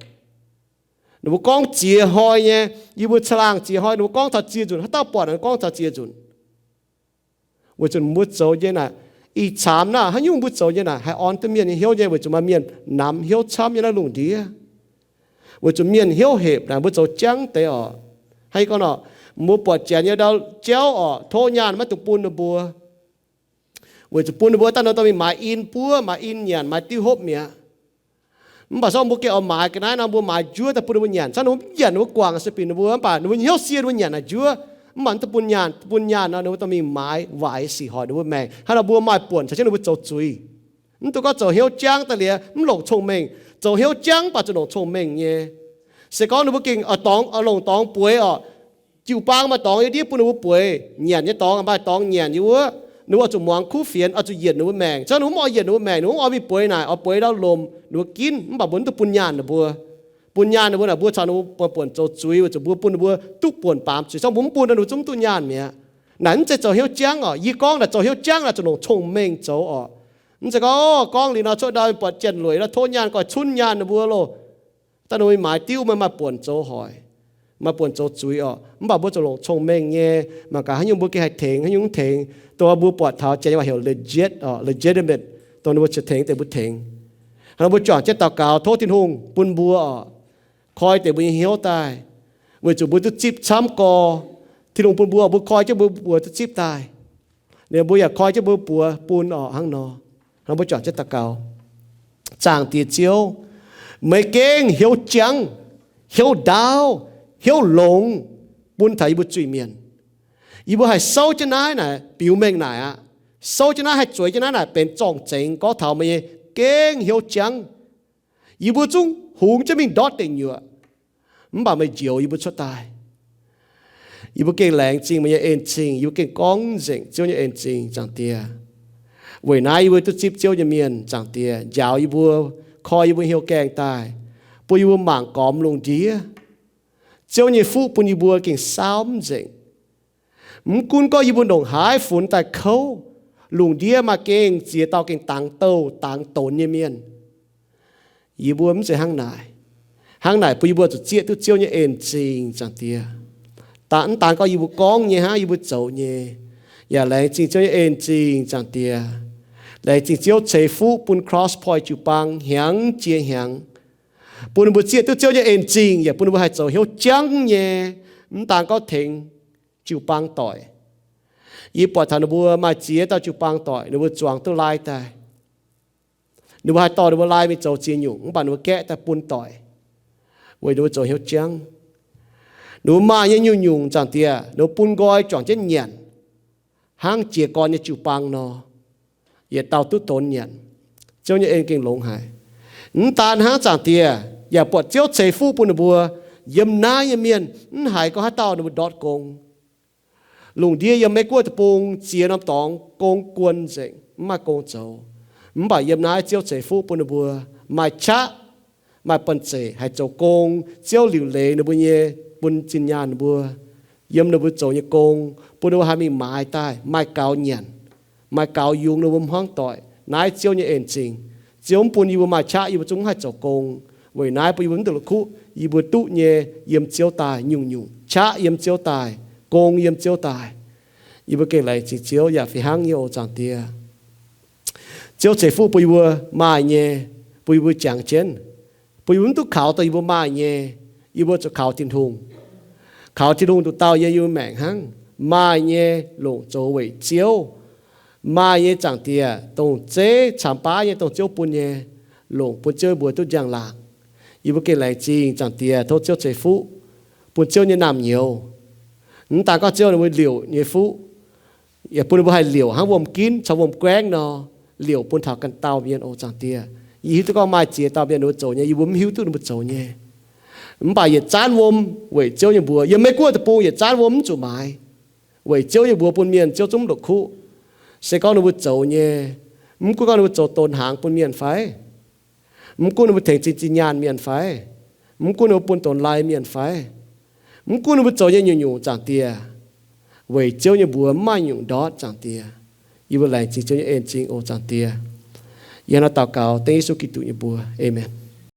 Ninh mbuo gorngv ziex hnoi nyei, yie mbuo caangh laangh ziex hnoi, ninh mbuo gorngv taux ziex nzunc, haaix dauh buatc ninh gorngv taux ziex nzunc. Weic zuqc mbuo zoux nyei naaic, ih caamx naaic haaix nyungc mbuo zoux nyei naaic haih orn duqv mienh nyei hnyouv nyei, weic zuqc maaih mienh namx hnyouv camv nyei naaiv lungh ndiev. Weic zuqc mienh hnyouv hepc naaic mbuo zoux jangv deix orqc. Hnangv gorngv nor, mbuo buatc Janx nyei ndau jauv orqc, tov nyaanh maiv dungx bun ninh mbuo. Weic zuqc bun ninh mbuo daaih nor dorh mingh maaiz in buov, maaiz in nyanc, maaiz diuv hopv mi'aqv. Mv baac sorng mbuo gengh oix maaiz ga'naaiv nor, mbuo maaiz njuov daaih bun ninh mbuo nyanc. Cangv ninh mbuo mv nyanc, ninh mbuo guangc se bieqc ninh mbuo, mv baac ninh mbuo hnyouv sie ninh mbuo nyanc naaic njuov. Mv baac mv dungx bun nyaanh, bun nyaanh nor ninh mbuo dorh mingh maaiz waaic sic hoic ninh mbuo maengc. Hnangv nor mbuo maaih buonc caux jienv ninh mbuo zoux zuiz. Mv dungx gorngv zoux hnyouv jangv daaih liuz mv longc cong-mengh. Zoux hnyouv jangv mv baac zuqc longc cong-mengh nyei. Se gorngv ninh mbuo gengh oix dorngx, oix longc dorngx bueix orqc, jiu-baang maaih dorngx yiem ndiev bun ninh mbuo bueix, nyanc nyei dorngx maaih dorngx nyanc yiem wuov, ninh mbuo oix zuqc muangx kuv fienx, oix zuqc yienc ninh mbuo maengc. Cangv ninh mbuo mv oix yienc ninh mbuo maengc, ninh mbuo mv oix mingh bueix naaic, oix bueix ndau lomc, ninh mbuo ginv. Mv baac mbuo mv dungx bun nyaanh ninh mbuo. Bun nyaanh ninh mbuo naaic, mbuo caux ninh mbuo buonc zoux zuiz, weic zuqc mbuo bun ninh mbuo duqv buonc baamz zuiz. Cangv mbuo mv bun nor, ninh mbuo zungv mv duqv nyaanh mi'aqv. Naaic mv zeiz zoux hnyouv jangv orqc. Yie gorngv naaic zoux hnyouv jangv naaic zuqc longc cong-mengh zoux orqc. Mv zeiz gorngv, gorngv liuz nor cuotv ndau buatc janx-lueic nor tov nyaanh, goix cunv nyaanh ninh mbuo loh. Daaih ninh mbuo maaiz diuv, maaih buonc zoux hoic, maaih buonc zoux zuiz orqc. Mv baac mbuo zuqc longc cong-mengh nyei, mangc gaax haaix nyungc mbuo gengh haih tengx, haaix nyungc mv tengx. Dongh mbuo buatc taux Janx waac heuc legit orqc, legitimate, dongh ninh mbuo ciex tengx deix mbuo tengx. Hnangv nor mbuo juangc jienv daux gaux tov Tin-Hungh bun mbuo orqc, koi deix mbuo nyei hnyouv daaih, weic zuqc mbuo duqv zipv camv gorx. Tin-Hungh bun mbuo, mbuo koi jienv mbuo buoz duqv zipv daaih. Liuz mbuo yaac koi jienv mbuo buoz bun orqc hnangv nor. Hnangv mbuo juangc jienv daux gaux. Zaangc Diex Ziouv, meih gengh hnyouv jangv, hnyouv ndaauv, hnyouv longx bun taux yie mbuo zuiz-mienh. Yie mbuo haih souv jienv naaiv naaic biux mengh naaic aqv. Souv jienv naaiv haih zueiz jienv naaiv naaic benx zorng-zengx gorngv taux meih nyei gengh hnyouv jangv. Yie mbuo zungv hungx jienv mingh ndortv deic nyuoqc, mv baac meih njoux yie mbuo cuotv daaih. Yie mbuo gengh laengz zingh meih nyei en-zingh. Yie mbuo gengh gorngv nzengc Ziouv nyei en-zingh, Zaangc Diex. Weic naaiv yie mbuo duqv zipv Ziouv nyei mienh, Zaangc Diex, njaaux yie mbuo koi yie mbuo hnyouv gaengh daaih, bun yie mbuo mangc gormx lungh ndiev. Ziouv nyei fuqv bun yie mbuo gengh saauv mv nzengc. Mv gunv gorngv yie mbuo ndongc haaix funx daaih kouv, lungh ndiev maaih gengh ziex dauh gengh dangx douh dangx donx nyei mienh. Yie mbuo mv zeiz hnangv naaic. Hnangv naaic bun yie mbuo zuqc zieqv duqv Ziouv nyei en-zingh, Zaangc Diex. Dangh mv daan gorngv yie mbuo gorngv nyei hnangv, yie mbuo zoux nyei, yaac laengz zingh Ziouv nyei en-zingh, Zaangc Diex. Laengz zingh Ziouv ceix fuqv bun Cross Point jiu-baang hnyangx jiex hnyangx, bun ninh mbuo zieqv duqv Ziouv nyei en-zingh, yaac bun ninh mbuo haih zoux hnyouv jangv nyei, mv daan gorngv tengx jiu-baang doic. Yie buatc taux ninh mbuo maaih ziex dauh jiu-baang doic, ninh mbuo zuangx duqv lai daaih. Ninh mbuo haih dorh ninh mbuo lai mingh zoux ziex nyungc, mv baac ninh mbuo gaeqv daaih bun doic, weic ninh mbuo zoux hnyouv jangv. Ninh mbuo maaih nyei nyungc-nyungc, Zaangc Diex, ninh mbuo bun nqoi juangc jienv nyanc, hnangv jiez gorn nyei jiu-baang nor, yietc dauh duqv tonx nyanc. Ziouv nyei en gengh longx haic. Mv daan hnangv, Zaangc Diex, yaac buatc Ziouv ceix fuqv bun ninh mbuo yiem naaiv nyei mienh, mv haiz gorngv haaix dauh ninh mbuo ndortv gong. Lungh ndiev yiem Meiv Guoqv deic-bung ziex norm dorngx gong guon nzengc, mv maaih gong zoux. Mv baac yiem naaiv Ziouv ceix fuqv bun ninh mbuo maaih qaqv, maaih banh zeic haih zoux gong. Ziouv liuc leiz ninh mbuo nyei, bun zinh nyaanh ninh mbuo, yiem ninh mbuo zoux nyei gong, bun ninh mbuo haih mingh maaiz daaih maaih gaux nyanc, maaih gaux yungz ninh mbuo hmuangv doic. Naaiv Ziouv nyei en-zingh. Ziouv mv bun yie mbuo maaih qaqv yie mbuo zungv mv haih zoux gong. Weic naaiv bun yie mbuo mv duqv la'kuqv yie mbuo duqv nyei yiem Ziouv daaih nyungc-nyungc, qaqv yiem Ziouv daaih, gong yiem Ziouv daaih. Yie mbuo gengh laengz zingh Ziouv yaac fih hnangv nyei oc, Zaangc Diex. Ziouv ceix fuqv bun yie mbuo maaih nyei, bun yie mbuo jangx jienv, bun yie mbuo mv duqv kaux dongh yie mbuo maaih nyei. Yie mbuo zuqc kaux Tin-Hungh, kaux Tin-Hungh nduqc dauh yiem yie mbuo maengc hnangv. Maaih nyei longc zoux weic Ziouv. Maaih nyei, Zaangc Diex, dongh zeiv camx baav nyei, dongh Ziouv bun nyei, longc bun Ziouv mbuox duqv njang-laangc. Yie mbuo gengh laengz zingh, Zaangc Diex, tov Ziouv ceix fuqv bun Ziouv nyei naamh nyouz. Mv daan gorngv Ziouv ninh mbuo liouc nyei fuqv, yaac bun ninh mbuo haih liouc hnangv wuom-ginv caux wuom-guaengv nor, liouc bun taux ganh dauh mienh oc, Zaangc Diex. Yie hiuv duqv gorngv maaih ziex dauh mienh ninh mbuo zoux nyei, yie mbuo mv hiuv duqv ninh mbuo zoux nyei. Mv baac yietc zaanv wuom weic Ziouv nyei mbuox. Yiem Meiv Guoqv deic-bung yietc zaanv wuom mv zuqc maaiz, weic Ziouv nyei mbuox bun mienh Ziouv zungv mv la'kuqv. Se gorngv ninh mbuo zoux nyei, mv gunv gorngv ninh mbuo zoux donx hnaangx bun mienh fai, mv gunv ninh mbuo tengx zinh zinh nyaanh mienh fai, mv gunv ninh mbuo bun donx lai mienh fai, mv gunv ninh mbuo zoux nyei nyungc-nyungc, Zaangc Diex, weic Ziouv nyei mbuox mv maaih nyungc ndortv, Zaangc Diex. Yie mbuo laengz zingh Ziouv nyei en-zingh oc, Zaangc Diex. Yie hnangv naaiv daux gaux dengv Yesu Giduc nyei mbuox. Aamen.